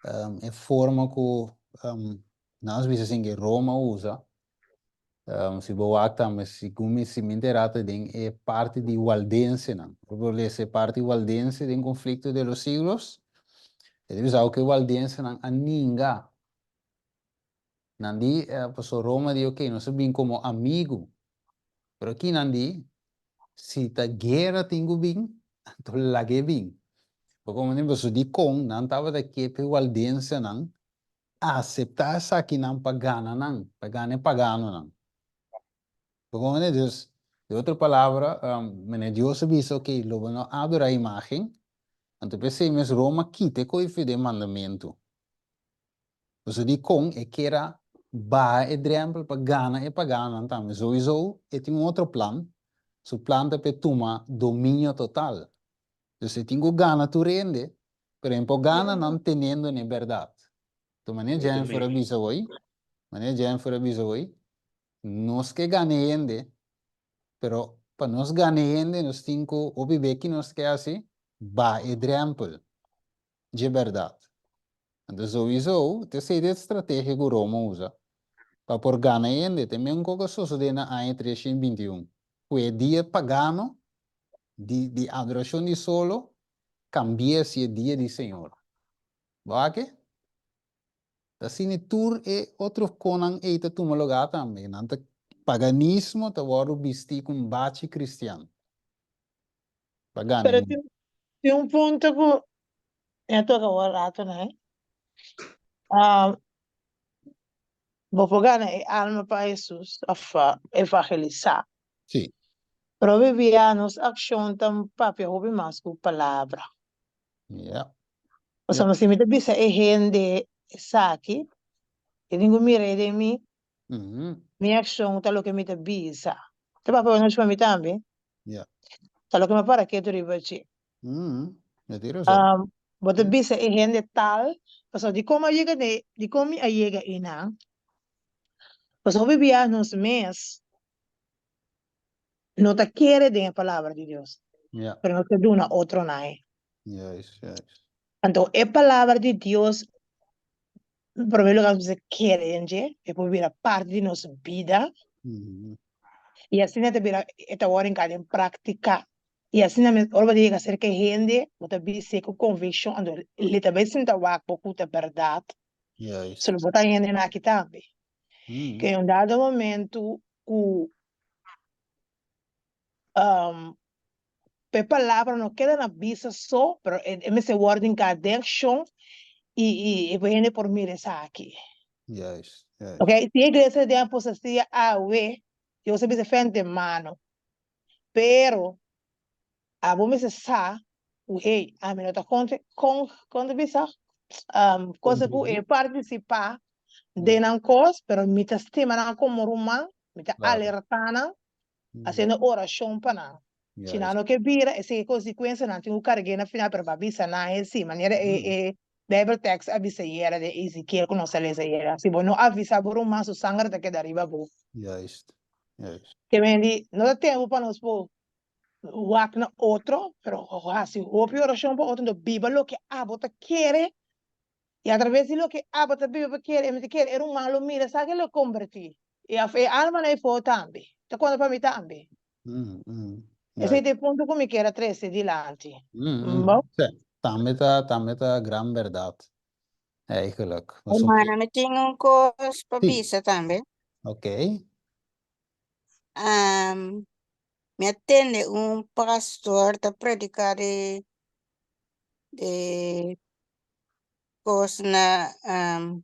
um, e forma ku um, nos bisa sin ke Roma usa, um, si bo wak tambe, segun mi, si mi enterá ta den e parti di waldensenan. Ora bo lesa e parti waldense den Conflicto de los Siglos, e ta bisa ku e waldensenan a ninga. Nan di, paso Roma di, ok, nos a bin komo amigu. Pero aki nan di, si ta guera tin ku bin, anto lag'é bin. Bo komprendé? Paso dikon nan tabata ke pa e waldensenan aseptá esakinan pa gana nan, pa gana e paganonan. Bo komprendé? Dus, di otro palabra, mene Dios a bisa, ok, lo bo no adorá imágen, anto p'esei mes Roma kita e koe den mandamentu. Pasobra dikon e kier a baha e drempel pa gana e paganonan tambe? Souiso e tin un otro plan, su plan ta pa e tuma dominio total. Dus e tin ku gana tur hende, pero e por gana nan teniendo n'e bèrdat. Enton manera Jennifer a bisa hoy, manera Jennifer a bisa hoy, nos ke gana e hende, pero pa nos gana e hende nos tin ku hopi be ki nos ke hasi? Baha e drempel dje bèrdat. Anto souiso ta esei e strategia ku Roma usa pa por gana hende. Ta e mesun kos ku a sosodé na aña 321, ku e dia pagano di di adorashon di solo kambi'é si e dia di Señor. Bo a ke? Ta asina tur e otro konan ei ta tuma lugá tambe. Nan ta paganismo ta wòrdu bistí ku un bachi kristian. Pa gana Pero hende. tin, tin un punto ku mi a toka awor rato na, eh. Ah, bo por gana e alma pa Hesus of pa evangelisá. Sí. Pero hopi bia nos akshon ta papia hopi mas ku palabra. Ja. Pasobra si mi ta bisa e hende esaki, e tin ku mira e den mi, mi akshon ta loke mi ta bisa. Ta papia bo nochi pa mi tambe. Ja. Ta loke mi a para ketu riba dje. Mm, e tin razon. Um, bo ta bisa e hende tal, pasobra dikon mi a yega ne, dikon mi a yega einan? Pasobra hopi bia nos mes no ta kere den e palabra di Dios, Ja, pero nos ta duna otronan e. juist, juist. Anto e palabra di Dios, en primer lugar nos mester kere den dje, e por bira parti di nos bida, Mm. i asina e ta bira, e ta wòrdu hinká den práktika. I asina mes, ora bo ta yega serka e hende, bo ta bis'é ku konvikshon, anto li ta bai sinta wak bo ku ta bèrdat. Juist. So lo bo ta hendenan aki tambe. Mm. Ke un dado momento ku um, p'e palabra no keda na bisa so, pero e, e mester wòrdu hinká den akshon i, i, i pa hende por mira esaki. Juist, juist. Ok, si e iglesia den apostasia awe, Dios a bisa fe antemano, pero abo mester sa ku hey, ami no ta kontra, kon, kon ta bisa? Um, cosa ku e Kontribuí. partisipá den nan kos, pero mi ta stima nan komo ruman, mi ta Claro. alertá nan, Mm. hasiendo orashon pa nan. Si nan Juist. no ke bira, esei e konsekuensianan tin ku karg'é na final, pero bo a bisa nan esei, manera e Mm. e Bijbeltekst a bisa ayera den Ezekiel ku nos a lesa ayera. Si bo no avisá bo ruman, su sanger ta keda riba bo. Juist, juist. Ke men di, no ta tempu pa nos por wak na otro, pero hasi hopi orashon pa otro, enton biba loke abo ta kere, i atraves di loke abo ta biba pa kere, e mi ta kere e ruman lo mira sa ke lo kombertí, i af e almanan ei tambe, ta konta pa mi tambe. Mm, mm. Esei ta e punto ku mi kier a trese dilanti. Mm, mm. Bo? Sí, tambe ta, tambe ta gran bèrdat, eigenlijk. Pasobra. Hermana, mi tin un kos pa Sí. bisa tambe. Ok. Um, mi a tende un pastor ta predica di di kos na um,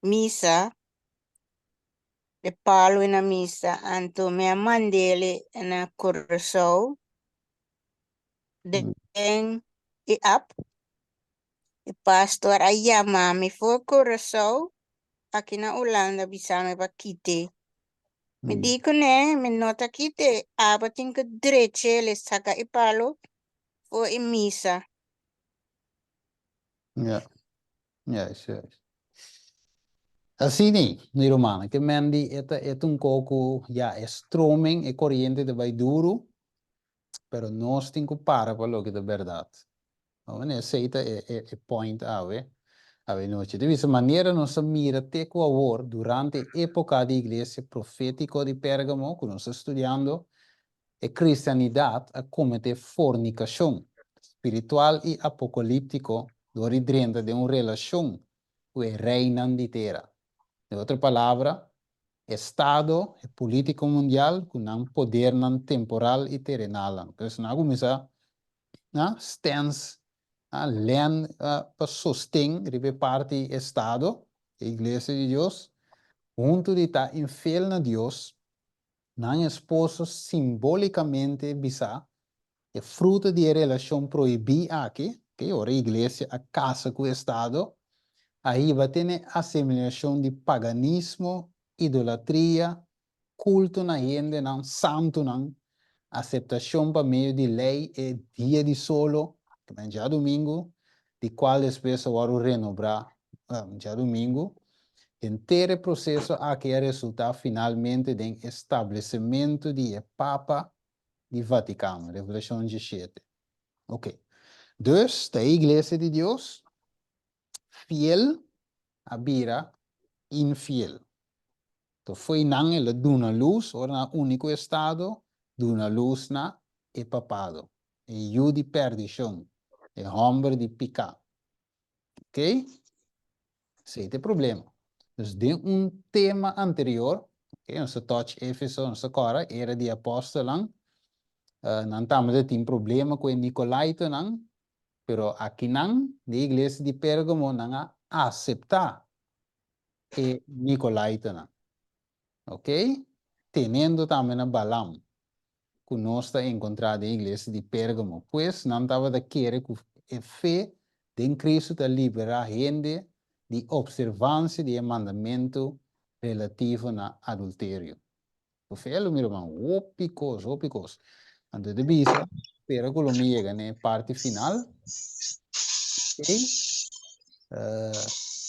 misa, de palo na misa, anto mi a mandele na Curaçao den e app. E pastor a yama mi for Curaçao, aki na Hulanda bisa mi pa kite. Mi Mm. di kuné, mi no ta kite, abo tin ku dreche le saka e palo for e misa. Ja, juist, juist. Asina, mi rumannan, ke men di e ta e ta un koko, ya, e stroming, e koriente ta bai duru, pero nos tin ku para pa loke ta bèrdat. Awor esei ta e e e point awe, awe nochi. Ta bisa manera nos a mira te ku awor durante e epoka di iglesia profétiko di Pérgamo ku nos ta studiando, e kristianidat a kometé fornikashon spiritual i apokalíptiko dor di drenta den un relashon ku e reinan di tera. Den otro palabra, estado, e polítiko mundial ku nan podernan temporal i terenalnan. Entonces nan a kuminsá na stens, a len pa sosten riba e parti estado, e iglesia di Dios, huntu di ta infiel na Dios, nan esposo simbolikamente bisa e fruta di e relashon prohibí aki, okay, ora e iglesia a kasa ku estado, a hiba te na e asimilashon di paganismo, idolatria, kulto na hendenan, santunan, aseptashon pa medio di lei e dia di solo, ku ta djadumingu, di kual despues a wòrdu renobrá djadumingu. Henter e proseso aki a resultá finalmente den establesementu di e Papa di Vatikano, Revelashon diesshete. Oke. Dus, ta e Iglesia di Dios fiel a bira infiel. To fo'i nan el a duna lus, ora nan a uni ku estado, duna lus na e papado, e yu di perdishon, e hòmber di piká. Ok? Esei ta e problema. Dus den un tema anterior, ok, nos ta touch Efeso, nos ta kòrda, era di apòstelnan, nan tambe ta tin problema ku e nikolaitonan, pero akinan, den iglesia di Pérgamo, nan a aseptá e Nicolaitanan. Ok? Tenendo tambe na Balaam, ku nos ta enkontrá den iglesia di Pérgamo. Pues nan tabata kere ku e fe den Kristu ta liberá hende di opservansia di e mandamentu relativo na adulterio. Bo fe lo mira man hopi kos, hopi kos. Anto e ta bisa. Spera ku lo mi yega na e parti final. Ok. Uh,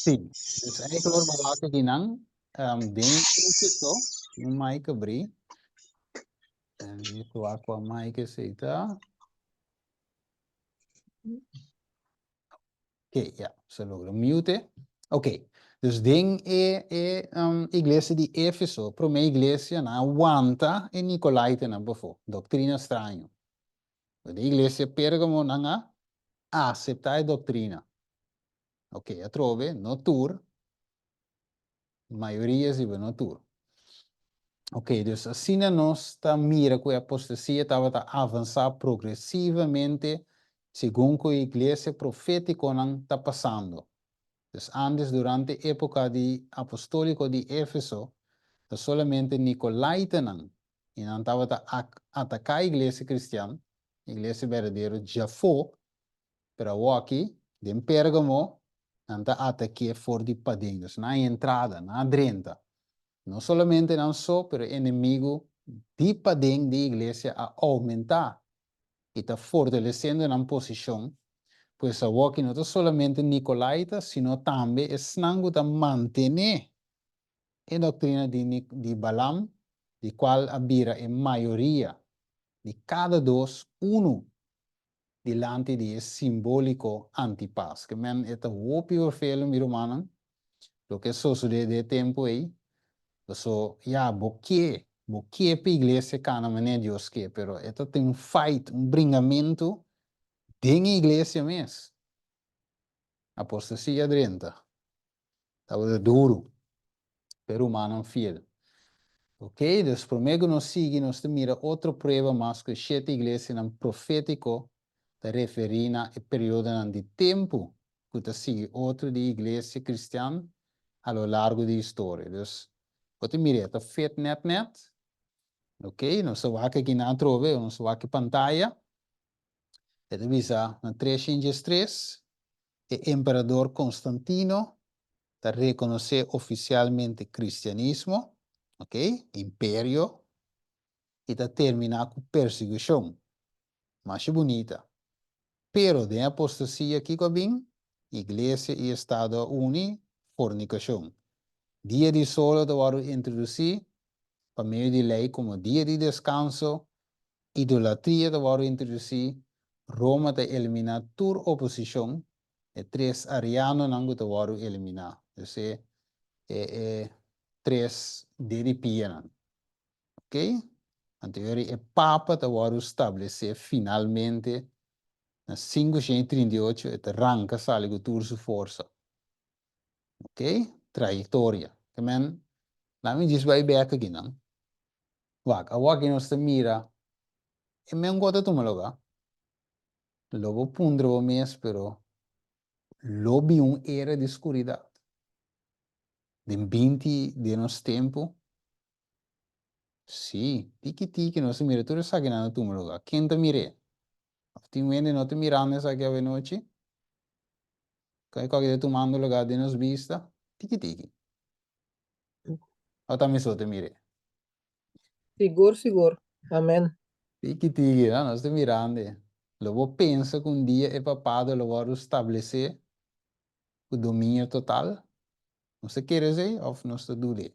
sí. Dus eigenlijk hoor we wak akinan um, den Éfeso, un mic abrí. En mi wak kwa mic esei ta. Ok, ja, se logra mute. Ok, dus den e, e um, iglesia di Éfeso, promé iglesia, nan a wanta e Nicolaitanan pafó, doctrina straño. Pero den iglesia Pérgamo nan a acepta e doctrina. Ok, atrobe, no tur, Mayoria si, pero no tur. Ok, dus asina nos ta mira ku e apostasia tabata avansá progresivamente segun ku e iglesia profétikonan ta pasando. Dus ántes durante époka di apostóliko di Éfeso ta solamente nikolaitanan i nan tabata ataká iglesia kristian, iglesia berdadero, djafó Pero awoki, den Pérgamo, nan ta atak'é for di paden. Dus nan a entrada, nan a drenta. No solamente nan so, pero e enemigu di paden di iglesia a oumentá i ta fortalesiendo nan posishon. Pues awoki no ta solamente nikolaita, sino tambe esnan ku ta mantené e doktrina di di Balaam, di kual a bira e mayoria di kada dos unu dilanti di e simbóliko antipas. Ke men e ta hopi vervelend, mi rumannan, loke a sosodé den e tempu ei. Paso, ya, bo ke, bo ke pa iglesia kana manera Dios ke, pero e ta tin un fight, un bringamentu den e iglesia mes. Apostasia drenta. Tabata duru pa e rumannan fiel. Ok, dus promé ku nos sigui nos ta mira otro prueba mas ku e shete iglesianan profétiko ta referí na e periodonan di tempu ku ta sigui otro di iglesia kristian a lo largo di historia. Dus, bo ta mir'é ta fit nèt nèt. Ok, nos ta wak aki nan atrobe, nos ta wak e pantaya. E ta bisa na 303 e emperador Constantino ta rekonosé ofisialmente kristianismo, ok, imperio, i ta terminá ku persigushon. Masha bunita. Pero den apostasia kiko a bin? Iglesia i Estado a uni, fornikashon. Dia di solo ta wòrdu introdusí pa medio di lei komo dia di deskanso Idolatria ta wòrdu introdusí, Roma ta eliminá tur oposishon, e tres arianonan ku ta wòrdu eliminá, dus e e e tres dedi pianan. Ok? Anto yori e Papa ta wòrdu stablesé finalmente na 538, e ta ranka sali ku tur su forsa. Ok? Trayektoria. Ke men, laat mi djis bai bèk akinan. Wak, awor ki nos ta mira e men ku ta tuma lugá, lo bo puntra bo mes, pero lo bin un era di skuridat den binti den nos tempu? Sí, tiki tiki nos ta mira tur esakinan ta tuma lugá. Ken ta mir'é? Òf tin hende no ta mirando esaki awenochi? Kua ku ta tumando lugá den nos bista? Tiki tiki. Ota mi so te mire. Sigur, sigur. Amen. Tiki tiki, no? Nos ta mirando. Lo bo pensa ku un dia e papado lo wòrdu stablesé ku dominio total? Nos ta kere esei òf nos ta dud'é?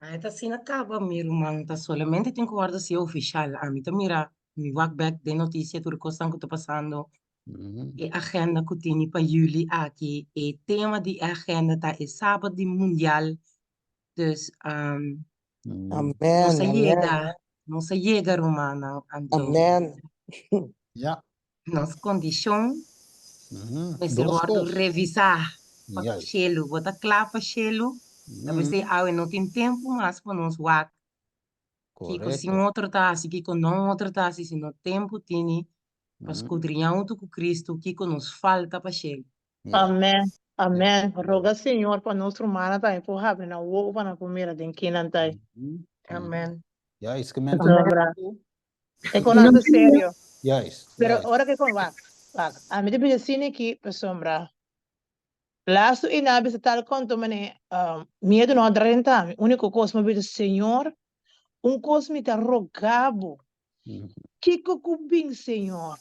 E ta asina kaba, mi ruman, ta solamente tin ku wòrdu hasié ofishal. Ami ta mira, mi wak bèk den notisia tur e kosnan ku ta pasando, e agenda ku tini pa juli aki, e tema di e agenda ta e sabat di mundial, dus Amen, nos a amen. yega, nos a yega rumannan, anto Amen. Ja. nos kondishon mester Dos wòrdu kos. revisá pa Juist. shelu, bo ta kla pa shelu? Ta p'esei awe no tin tempu mas pa nos wak kiko si un Korekto. otro ta hasi, kiko no un otro ta hasi, sino tempu tini pa skudriñá huntu ku Kristu kiko nos falta pa shelu. Amèn, amèn. Roga Señor pa nos rumannan tambe por habri nan wowo pa nan por mira den ken nan ta. Amèn. Juist, ke men Pasobra e konan ta serio. Juist, Pero juist. ora ke kon wak, wak, ami ta bisa asina aki pasobra lastu i nan a bisa tal konto manera miedu no a drenta mi. Uniko kos mi a bisa, Señor, un kos mi ta roga bo, Kiko ku bin, Señor?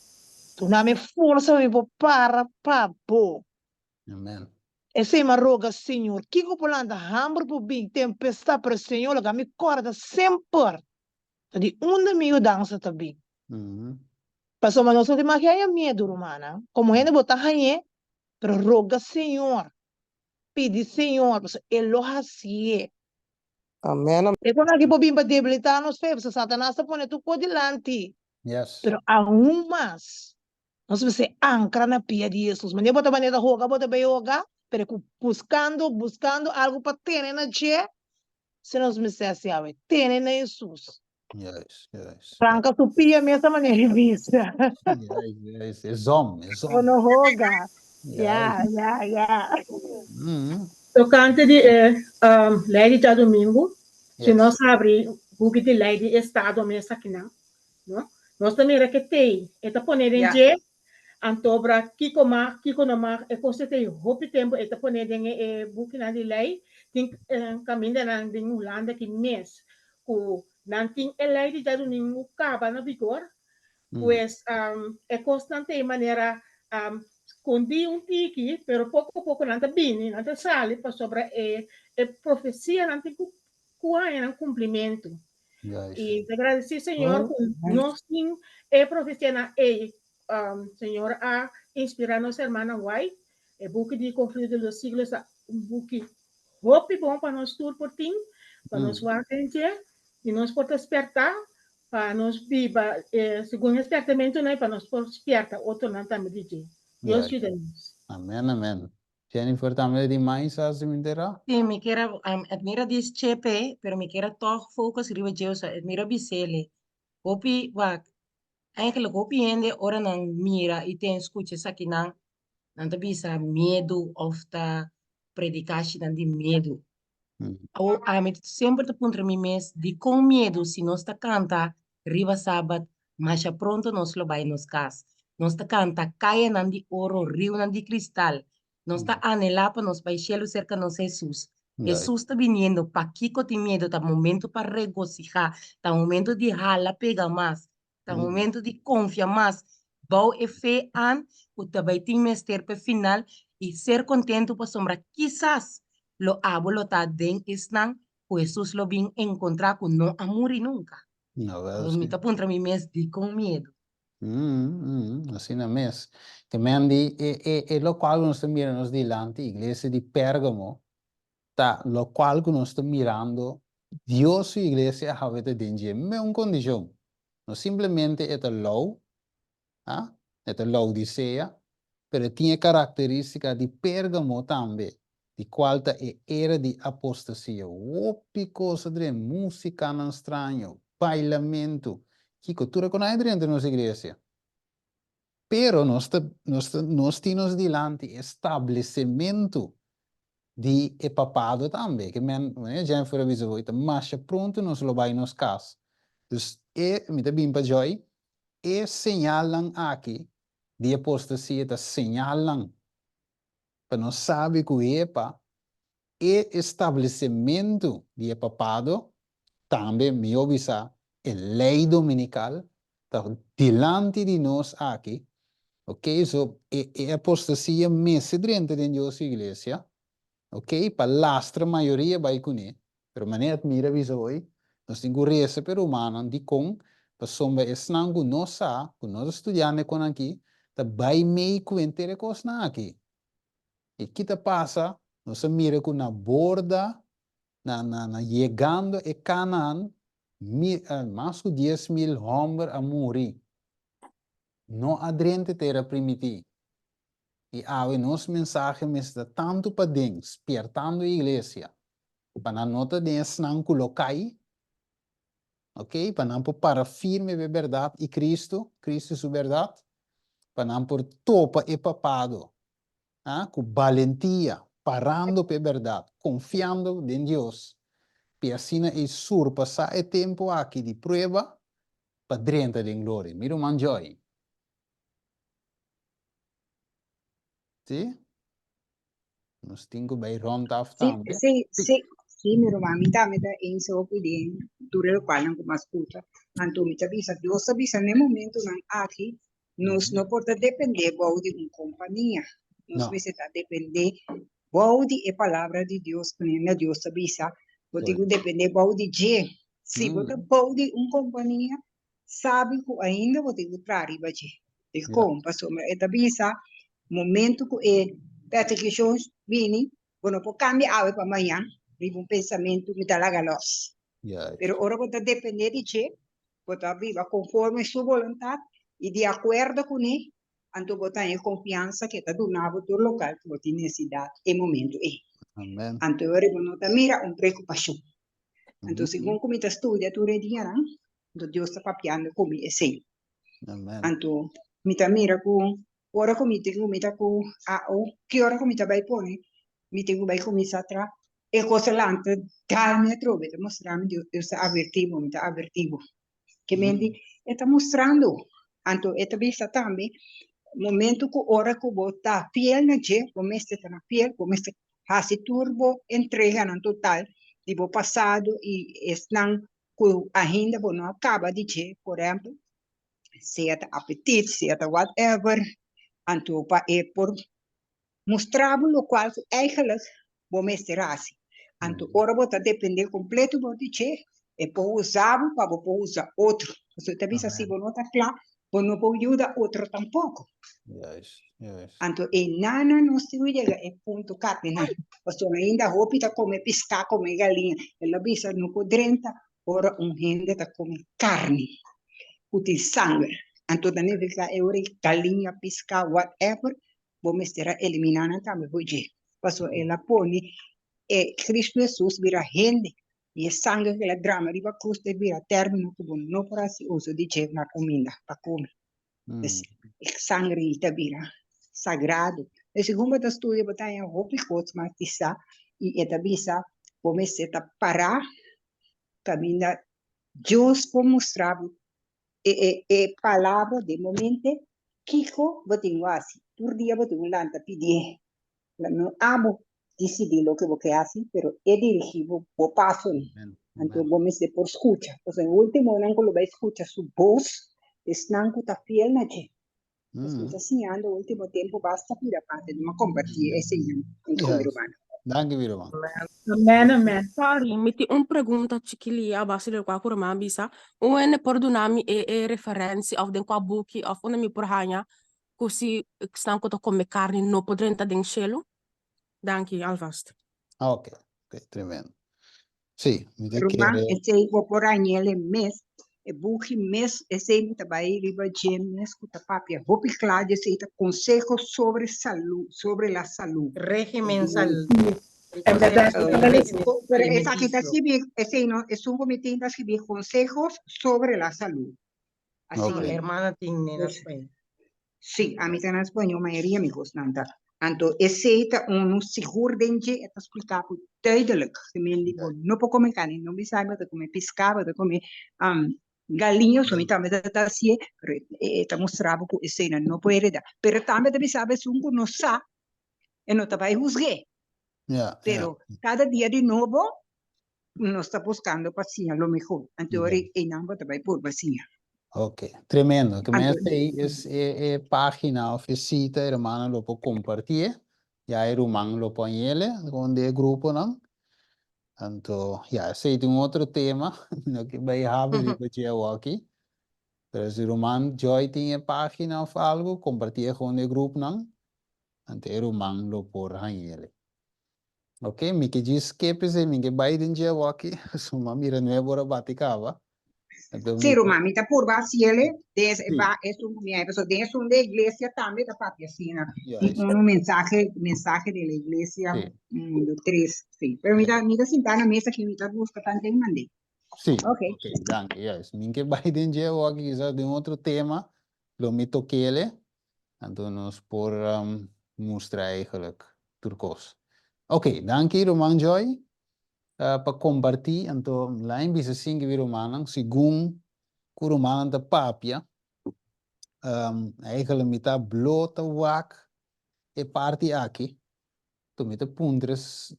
Duna mi forsa pa mi por para pa bo. Amen. Esei mi a roga Señor, kiko por lanta hamber por bin, tempestad, pero Señor laga mi corda semper ta di unda mi yudansa ta bin. Pasobra nos no tin mag haña miedu, rumannan. Como hende bo ta hañ'é, pero roga Señor, pidi Señor, pasobra E lo hacié. Amen, amen. E kon aki por bin pa debilitá nos fe, pasobra Satanas ta pone tur kos dilanti. Yes. Pero aun mas, nos mester ankra na pia di Hesus. Manera bo ta manera ta hoga, bo ta bay hoga, pero ku buskando, buskando algu pa tene na dje, si nos mester hasi awe, tene na Hesus. Juist, juist. Ranka su pia mes a manera di bisa. Juist, juist. E zom, e zom. Bo no hoga. Ya, ya, ya. Tokante di e lei di djadumingu, si nos habri buki di lei di estado mes akinan, no, nos ta mira ke tei e ta pone den dje, antobra kiko mag, kiko no mag, e kos tei hopi tempu e ta pone den e bukinan di lei, tin kamindanan den Hulanda aki mes ku nan tin e lei di djadumingu kaba na vigor, pues e kosnan ta e manera skondí un tiki, pero poko poko nan ta bini, nan ta sali pasobra e e profesianan tin ku ku haña nan kumplimentu. I ta gradisí Señor ku nos tin e profesianan ei. Señor a inspirá nos hermana White, e buki di Conflicto de los Siglos ta un buki hopi bon pa nos tur por tin, pa nos wak den dje i nos por ta spertá pa nos biba segun e spertamentunan i pa nos por spierta otronan tambe di dje. Dios yuda nos. Amen amen. Jennifer tambe di mais a si mi entera? Sí, mi kier a Edmira dis chepe, pero mi kier a tog focus riba dje, so Edmira bisele. Hopi wak, eigenlijk hopi hende ora nan mira i ten skucha esakinan, nan ta bisa miedu of ta predikashinan di miedu. Awor ami semper ta puntra mi mes, dikon miedu si nos ta kanta riba sabat, masha pronto nos lo bai nos kas. Nos ta kanta kayanan di oro, riunan di kristal. Nos ta anhelá pa nos bai shelu serka nos Hesus. Hesus ta biniendo, pakiko tin miedu? Ta momento pa regosihá, ta momento di hala pega mas. Ta momento di konfia mas bou e fe an ku ta bai tin mester pa e final i ser kontentu pasobra kisas lo abo lo ta den esnan ku Hesus lo bin enkontrá ku no a muri nunka. Awel Mi si. ta puntra mi mes dikon miedu? Asina mes. Te men di e e e lokual ku nos ta mira nos dilanti, iglesia di Pérgamo, ta lokual ku nos ta mirando Dios su iglesia awe ta den dje meun kondishon. No simplemente e ta lou, ha, e ta Laodisea, pero e tin e karakteristika di Pergamo tambe, di kual ta e era di apostasia. Hopi kos a drenta, musikanan straño, bailamentu, kiko tur e kon a drenta nos iglesia. Pero nos ta, nos ta, nos tin nos dilanti e stablesementu di e papado tambe. Ke men, manera Jennifer a bisa hoy, ta masha pronto nos lo bai nos kas. Dus e, mi ta bin pa Joy, e señalnan aki di apostasia ta señalnan pa nos sabi ku epa E establesementu di e papado, tambe mihó bisa e lei dominikal, ta dilanti di nos aki, ok, so e e apostasia mester drenta den Dios su iglesia, ok, pa lastra mayoria bai kuné, pero manera Admira a bisa hoy, nos tin ku resa pa e rumannan, dikon? Pasobra esnan ku no sa, ku no ta studiando e kon aki, ta bai mei ku henter e kosnan aki. I ki ta pasa? Nos a mira ku na borda, na na na yegando e Kanaan, mi mas ku 10,000 hòmber a muri. No a drenta e tera primití. I awe nos mensahe mester ta tantu paden, spiertando e iglesia, pa nan no ta den esnan ku lo kai, ok, pa nan por para firme pa e bèrdat i Kristu, Kristu su bèrdat, pa nan por topa e papado a ku balentia, parando pa e bèrdat, konfiando den Dios, pi asina ei surpasá e tempu aki di prueba pa drenta den gloria. Mi ruman Joy. Sí? Nos tin ku bai rònt af Sí, tambe. sí, sí, sí, mi ruman, mi tambe ta eens hopi den tur e lokualnan ku mi a skucha. Anto mi ta bisa, Dios ta bisa n'e momentunan aki. Nos no por ta dependé bou di un kompania. Nos mester ta dependé bou di e palabra di Dios, kaminda Dios ta bisa, bo tin ku dependé bou di dje. Si bo ta bou di un kompania, sabi ku ainda bo tin ku traha riba dje. Dikon? Pasobra e ta bisa, momento ku e persekushon bini, bo no por kambia awe pa mañan riba un pensamentu mi ta laga lòs. Pero ora bo ta dependé di dje, bo ta biba konforme su boluntat i di akuerdo kuné, anto bo ta haña e konfiansa ku e ta duna bo tur lokal ku bo tin nesesidat e momentu ei. Anto ora bo no ta mira un preokupashon. Anto segun ku mi ta studia tur e dianan, anto Dios ta papiando ku mi esei. Anto mi ta mira ku ora ku mi tin ku mi ta ku AO, ki ora ku mi ta bai pone, mi tin ku bai kuminsá traha, e kos a lanta dal mi atrobe, ta mustra mi Dios, Dios ta avertí bo, mi ta avertí bo. Ke menti e ta mustrando. Anto e ta bisa tambe, momento ku ora ku bo ta fiel na dje, bo mester ta na fiel, bo mester hasi tur bo entreganan total di bo pasado i esnan ku ainda bo no a kaba di dje, por ehempel, sea ta apetit, sea ta whatever, anto pa e por mustra bo lokual ku eigenlijk bo mester hasi. Anto ora bo ta depende kompleto bo di dje, e por usa bo pa bo por usa otro. Pasobra ta bisa si bo no ta kla, bo no por yuda otro tampoko. Anto e nana nos tin ku yega e punto kardinal. Pasobra ainda hopi ta kome piská, kome galiña. El a bisa no por drenta ora un hende ta kome karni ku tin sanger. Anto ta nifiká e ora ei galiña, piská, whatever, bo mester a eliminá nan tambe for dje, pasobra el a pone e Cristo Hesus bira hende, i e sanger ku el a drama riba krus ta bira término ku bo no por hasi uso di dje na kuminda pa kome. Pues, e sanger ei ta bira sagrado. Pues, segun bo ta studia bo ta haña hopi kos mas di sa, i e ta bisa bo mester ta pará kaminda Dios por mustra bo E e e palabra den bo mente, kiko bo tin ku hasi? Tur dia bo tin ku lanta pidié. No abo disidí loke bo ke hasi, pero e dirigí bo bo pasonan. Anto bo mester por skucha. Pasobra e últimonan ku lo bai skucha su bos, esnan ku ta fiel na dje. Pues mi ta siñando ultimo tempo basta pida parte di mi comparti esei hunto cu mi rumannan. Danki mi ruman. Amen amen. Sorry, mi tin un pregunta chikili a base di lokual ku ruman a bisa. Un hende por duna mi e e referensia òf den kua buki òf unda mi por haña ku si esnan ku ta kome karni no por drenta den shelu? Danki alvast. Ok, ok, tremendo. Sí, mi ta Ruman, kere. esei bo por hañ'el e mes, e buki mes, esei mi ta bai riba dje mes ku ta papia hopi kla di esei ta conseho sobre salu, sobre la salu. Régimen sal, En berdad, conseho mi sobre ta régimen Pero esaki ta alimenticio. skibi, esei no, esun ku mi tin ta skibi consejos sobre la salud. Así Ok. Mi hermana tin na Dus, spañó. Sí, ami ta na spañó, mayoria mi kosnan ta. Anto esei ta unu sigur den dje, e ta splika bo duidelijk. Ke men di bo no por kome karni, no bisa bo ta kome piská, bo ta kome galiña, so mi tambe ta ta hasié, pero e ta mustra bo ku eseinan no por heredá. Pero tambe ta bisa bo esun ku no sa, e no ta bai husg'é. Pero kada dia di nobo nos ta buscando pa siña lo mehor. Anto ora einan bo ta bai purba siña. Ok, tremendo. Ke men esei es e e pagina of e sita e hermano lo por compartié. Ya e ruman lo por hañele con di e gruponan. Anto, ya, esei ta un otro tema. Mi no ke bai habri riba dje awoki. Pero si ruman Joy tin e pagina of algo, compartié con e grupnan. Anto e ruman lo por hañele. Ok, mi ke djis skip esei, mi ke bai den dje awoki, pasobra mi a mira nuebe ora bati kaba. Anto Sí, mi ruman, mi ta purba hasiele, den es, Sí. ba esun ku mi hay, pasobra den esun de iglesia tambe ta papia asina. Juist. Un un mensahe, mensahe de la iglesia, Sí. un, tres, sí. Pero mi ta, mi ta sinta na mesa aki, mi ta buska tanten mand'é. Sí, Ok. ok, danki, juist. Mi ke bai den dje awoki, kisas den otro tema lo mi tokele, Anto nos por mustra eigenlijk tur kos. Ok, danki ruman Joy pa kompartí. Anto lain bisa sinki bi rumannan, segun ku rumannan ta papia, eigenlijk mi ta blo ta wak e parti aki, anto mi ta puntra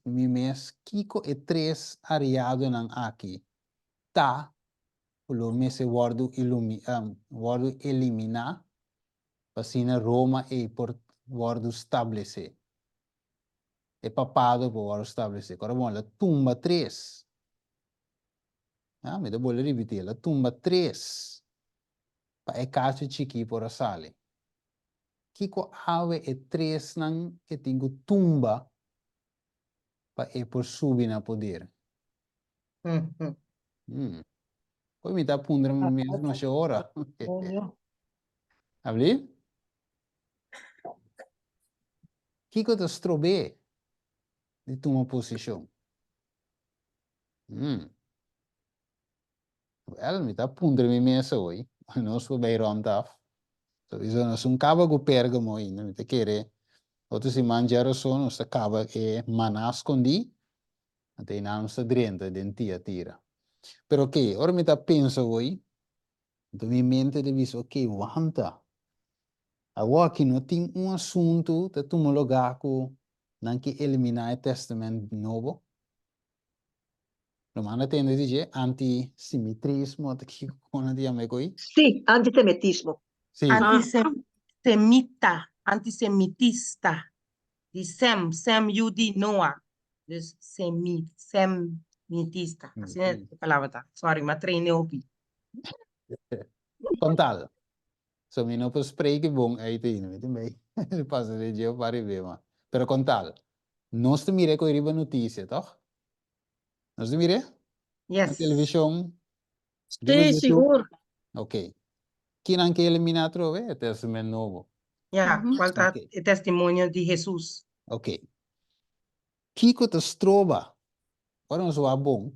mi mes kiko e tres ariadonan aki ta ku lo mester wòrdu wòrdu eliminá. Pa asina Roma ei por wòrdu stablesé. E papado por wòrdu stablesé. Kòrda bon, el a tumba tres. Ya, mi ta bolbe ripití, el a tumba tres pa e kachu chikí por a sali. Kiko awe e tresnan e tin ku tumba pa e por subi na poder? Hmm. Hoy mi ta puntra mi mes masha ora. Abli? Kiko ta strob'é di tuma posishon? Hmm. Wel, mi ta puntra mi mes hoy. Nos por bay rond af. Sowieso nos un caba cu Pergamo ainda. Mi ta kere otro siman djaroso nos ta caba e maná scondí. Anto einan nos ta drenta den Tiatira. Pero oké, ora mi ta pensa hoy, anto mi mente ta bisa, oké, wanta. Awor aki no tin un asuntu ta tuma lugá cu nan ke eliminá e Testament Nobo. Lo manda tende di dje, antisemitismo, ta kiko kon nan ta yama e koi? Sí, antisemitismo. Sí. Antisemita, antisemitista, di Sem, Sem yu di Noa. Dus semi, semitista. Asina e palabra ta. Sorry, m'a train e hopi. Kon tal? So mi no por spreek bon uit ainda, mi tin bay pasa den dje un par di be ma. Pero kon tal? Nos ta mira e koe riba notisia, toch? Nos ta mira? Yes. Na television? Riba Sí, YouTube? sigur. Ok. Kinan ke eliminá atrobe? E Testament Nobo. Ja, cual ta Ok. e testimonio di Hesus. Ok. Kiko ta stroba? Ora nos wak bon,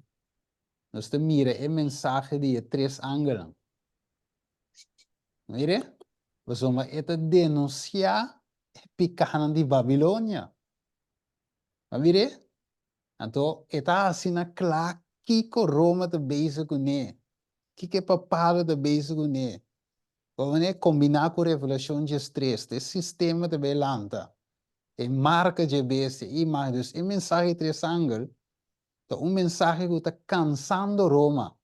nos ta mira e mensahe di e tres angelnan. Mire, pasobra e ta denunsiá e pikánan di Babilonia. A mir'é? Anto e ta hasi na kla kiko Roma ta bezig kuné, kiko e papado ta bezig kuné. Bo manera kombiná ku Revelashon diestres, ta e sistema ta bai lanta, e marka dje bestia, e imágen. Dus e mensahe di tres angel ta un mensahe ku ta kansando Roma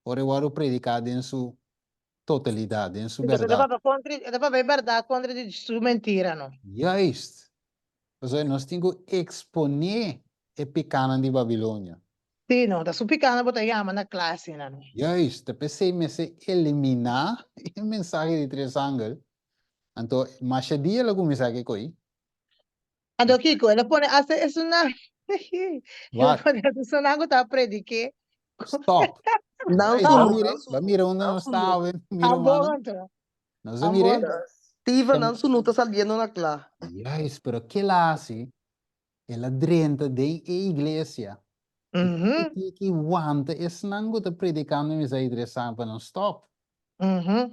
ora e wòrdu prediká den su totalidat, den su Entonces, e ta bèrdat. papia kontra, e ta papia e bèrdat kontra di su mentira, no? Juist! Pasobra nos tin ku eksponé e pikánan di Babilonia. Sí, no, ta su pikánan bo ta yama na klasenan. Juist! Ta p'esei mester eliminá e mensahe di tres angel. Anto, masha dia lo kuminsá ke koi. Anto kiko? El a pone hasta esunnan, el a Wak. pone hasta esunnan ku ta prediké. Stop! Nan Ey, ba sunu, mira, nan ba sunu, mira unda nan nos sunu. ta awe, mi Ambo rumannan. anto. Nos a Ambo mir'é? anto. Steven, nan sunu ta saliendo na kla. Juist, pero kila hasi, el a drenta den e iglesia. I Mhm. tiki tiki wanta esnan ku ta predikando mensahe di San pa nan stop. Mhm.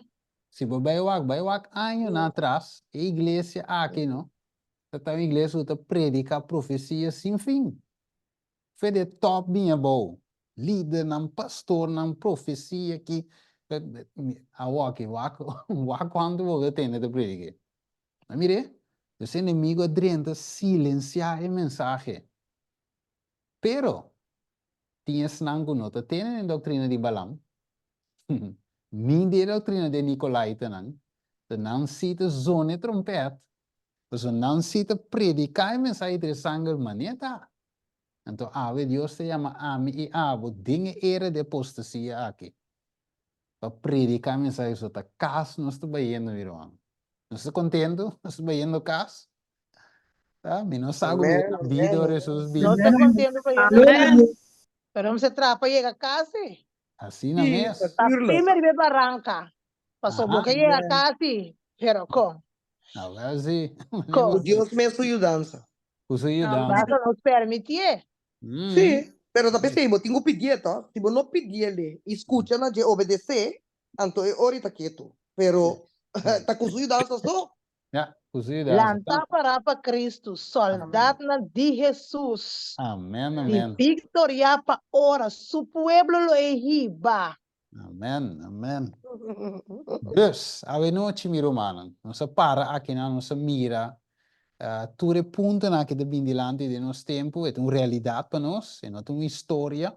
Si bo bai wak, bai wak añonan atras, e iglesia aki no, ta ta un iglesia ku ta prediká profesia sin fin. Fe di e top bin abou. Lidernan, pastornan, profesia ki. Awor aki, wak, wak kuantu bo ta tende ta predik'é. A mir'é? Dus e enemigo a drenta silensiá e mensahe. Pero, tin esnan ku no ta tene den doktrina di Balaam, ni di e doktrina di e Nikolaitanan, ta nan sí ta zona e trompèt, pasobra nan sí ta prediká e mensahe di e sanger manera ta. Anto awe Dios ta yama ami i abo den e era di apostasia aki pa prediká e mensahe. So ta kas nos ta bayendo, mi ruman. Nos ta kontentu? Nos ta bayendo kas? Ah, mi no sa ku mi Amen, na bida amen. ora Hesus Nos bini. ta kontentu pa yega Amen. kas. Pero mester traha pa yega kas si. Asina Sí, mes. Ta natuurlijk. firme riba e baranka. Pasobra bo Aha. ke yega Amen. kas si, pero kon? Awel si. Ku Kon? Dios mes su yudansa. Ku su yudansa. Basta nos permitié. Mm. Sí, pero ta p'esei bo tin ku pidié to. Si bo no pidié-le i skucha na dje obedesé, anto e ora i ta ketu. Pero ta ku su yudansa so. Ja, ku su yudansa. Lantá pará pa Kristu, sòldatnan di Hesus. Amen, Di amen. viktoriá pa ora su pueblo lo e hiba. Amen, amen. Dus, awenochi mi rumannan, nos a para akinan, nos a mira tur e puntonan aki ta bin dilanti den nos tempu, e ta un realidat pa nos, e no ta un historia,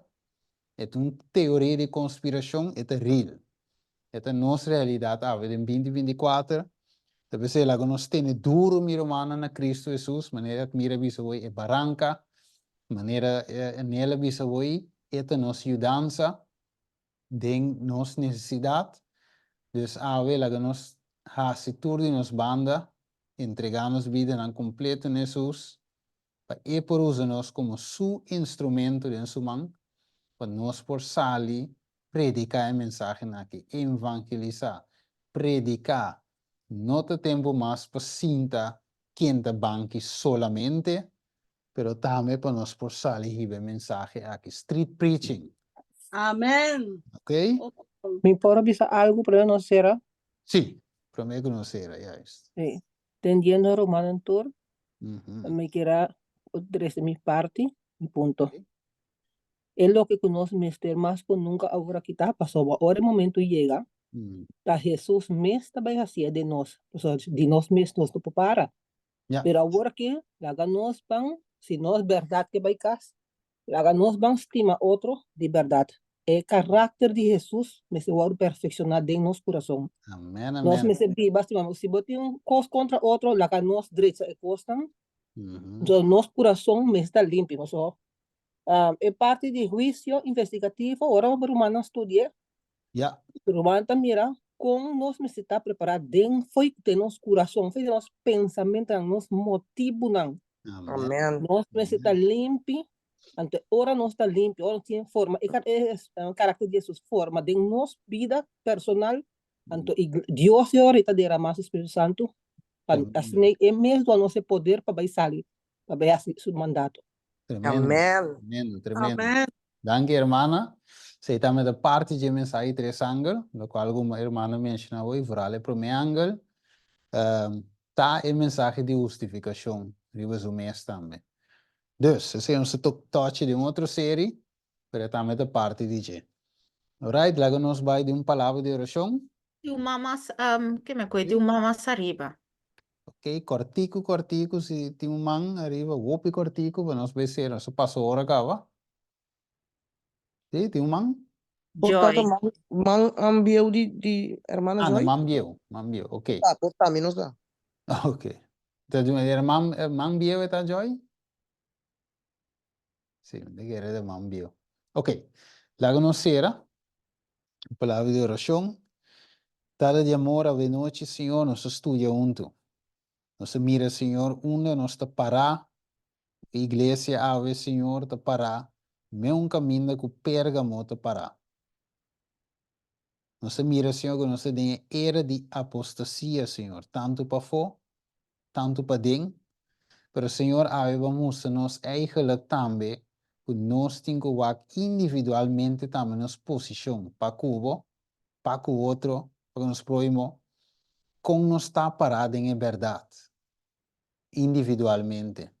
e ta un teoria di konspirashon, e ta real. E ta nos realidat awe den binti 24. Ta p'esei laga nos tene duru, mi rumannan, na Kristu Hesus, manera Admira a bisa hoy, e baranka, manera Nel a bisa hoy, e ta nos yudansa den nos nesesidat. Dus awe laga nos hasi tur di nos banda, entregá nos bidanan kompleto na Hesus, pa E por usa nos komo Su instrumento den Su man, pa nos por sali prediká e mensahenan aki, evangelisá, prediká. No ta tempu mas pa sinta kenta banki solamente, pero tambe pa nos por sali hiba e mensahe aki, street preaching. Amen. Ok? Mi por a bisa algu promé nos sera? Sí, promé ku nos sera, juist. Sí. Tendiendo rumannan tur, mi kier a dresa mi parti, mi punto. E loke ku nos mester mas ku nunka awor aki ta, pasobra ora e momento yega, ta Hesus mes ta bai hasié den nos, pasobra di nos mes nos no por para. Pero awor aki, laga nos ban, si nos bèrdat ke bai kas, Laga nos ban stima otro di bèrdat. E karakter di Hesus mester wòrdu perfekshoná den nos kurason. Amen, Nos amen. mester biba stima. Si bo tin un kos kontra otro, laga nos drecha e kosnan. Entonces nos kurason mester ta limpi. Pasobra e parti di huisio investigativo, ora bo rumannan studi'é, Ja. Ruman ta mira kon nos mester ta prepará den fo'i den nos kurason, fo'i den nos pensamentonan, nos motibunan. Amen. Nos mester ta limpi, anto ora nos ta limpi, ora nos tin forma, e karakter di Hesus forma den nos bida personal, anto Dios e ora ei ta derama su Spiritu Santu pa asina e mes duna nos e poder pa bai sali, pa bai hasi su mandato. Tremendo. Amen. Tremendo, tremendo. Amen. Danki hermana. Esei tambe ta parti dje mensahe tres angel, lokual ku hermana menshona hoy, vooral e prome angel. Ta e mensahe di hustifikashon riba su mes tambe. Dus, esei nos ta tochi den otro seri, pero e tambe ta parti di dje. Alright, laga nos bai den un palabra di orashon. Tin un man mas, ke me koe, tin un man mas ariba. Ok, kòrtiku, kòrtiku, si tin un man ariba, hopi kòrtiku, pa nos bai sera, nos a pasa ora kaba. Sí, tin un man? Por ta Joy. man, man um, bieu di, di hermana Ah, no, Joy? man bieu, man bieu, ok. Ta, por ta, mi no sa. Ok. Ta di herman, man bieu e ta Joy? Sí, mi ta kere ta man bieu. Ok, laga nos sera. Un palabra di orashon. Tata di amor, avenochi, Señor, nos ta studia huntu. Nos ta mira, Señor, unda nos ta pará E iglesia awe, Señor, ta pará meun kaminda ku Pérgamo ta pará. Nos ta mira, Señor, ku nos ta den e era di apostasia, Señor, tantu pafó, tantu paden. Pero, Señor, awe bo a mustra nos eigenlijk tambe ku nos tin ku wak individualmente tambe nos posishon pa ku bo, pa ku otro, pa ku nos próhimo, kon nos ta pará den e bèrdat. individualmente.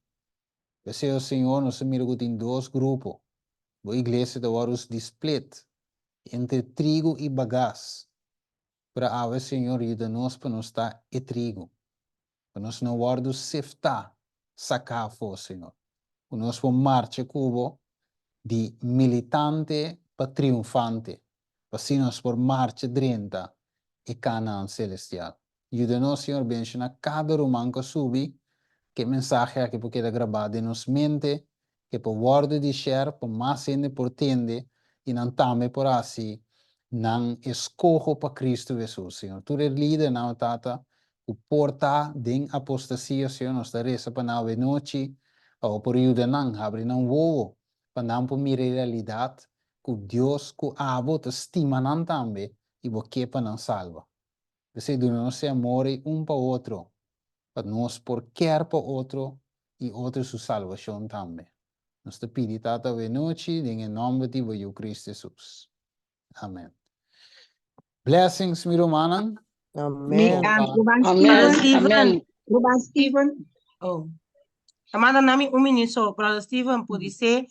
P'esei, o Señor, nos ta mira ku tin dos grupo. Bo iglesia ta wòrdu di split entre trigu i bagas. Pero awe, Señor, yuda nos pa nos ta e trigu, pa nos no wòrdu siftá, saká afó, Señor. Ku nos por marcha ku Bo di militante pa triunfante, pa asina nos por marcha drenta e Kanaan selestial. Yuda nos, Señor, benshoná kada ruman ku a subi, ku e mensahe aki por keda grabá den nos mente, ku e por wòrdu di share pa mas hende por tende i nan tambe por hasi nan eskoho pa Kristu Hesus, Señor. Tur e lidernan, o Tata, ku por ta den apostasia, Señor, nos ta resa pa nan awenochi, pa Bo por yuda nan, habri nan wowo, pa nan por mira e realidat ku Dios ku Abo ta stima nan tambe i Bo ke pa nan salba. P'esei duna nos e amor ei un pa otro, pa nos por kier pa otro i otro su salbashon tambe. Nos ta pidi Tata awenochi den e nòmber di bo Yu Cristo Hesus. Amen. Blessings mi rumannan. Mi, Amen. um, Ruman Amen. Steven, Steven. Amen. Ruman Steven, Oh. Amanda, nami un minuut so. Brother Steven, podise.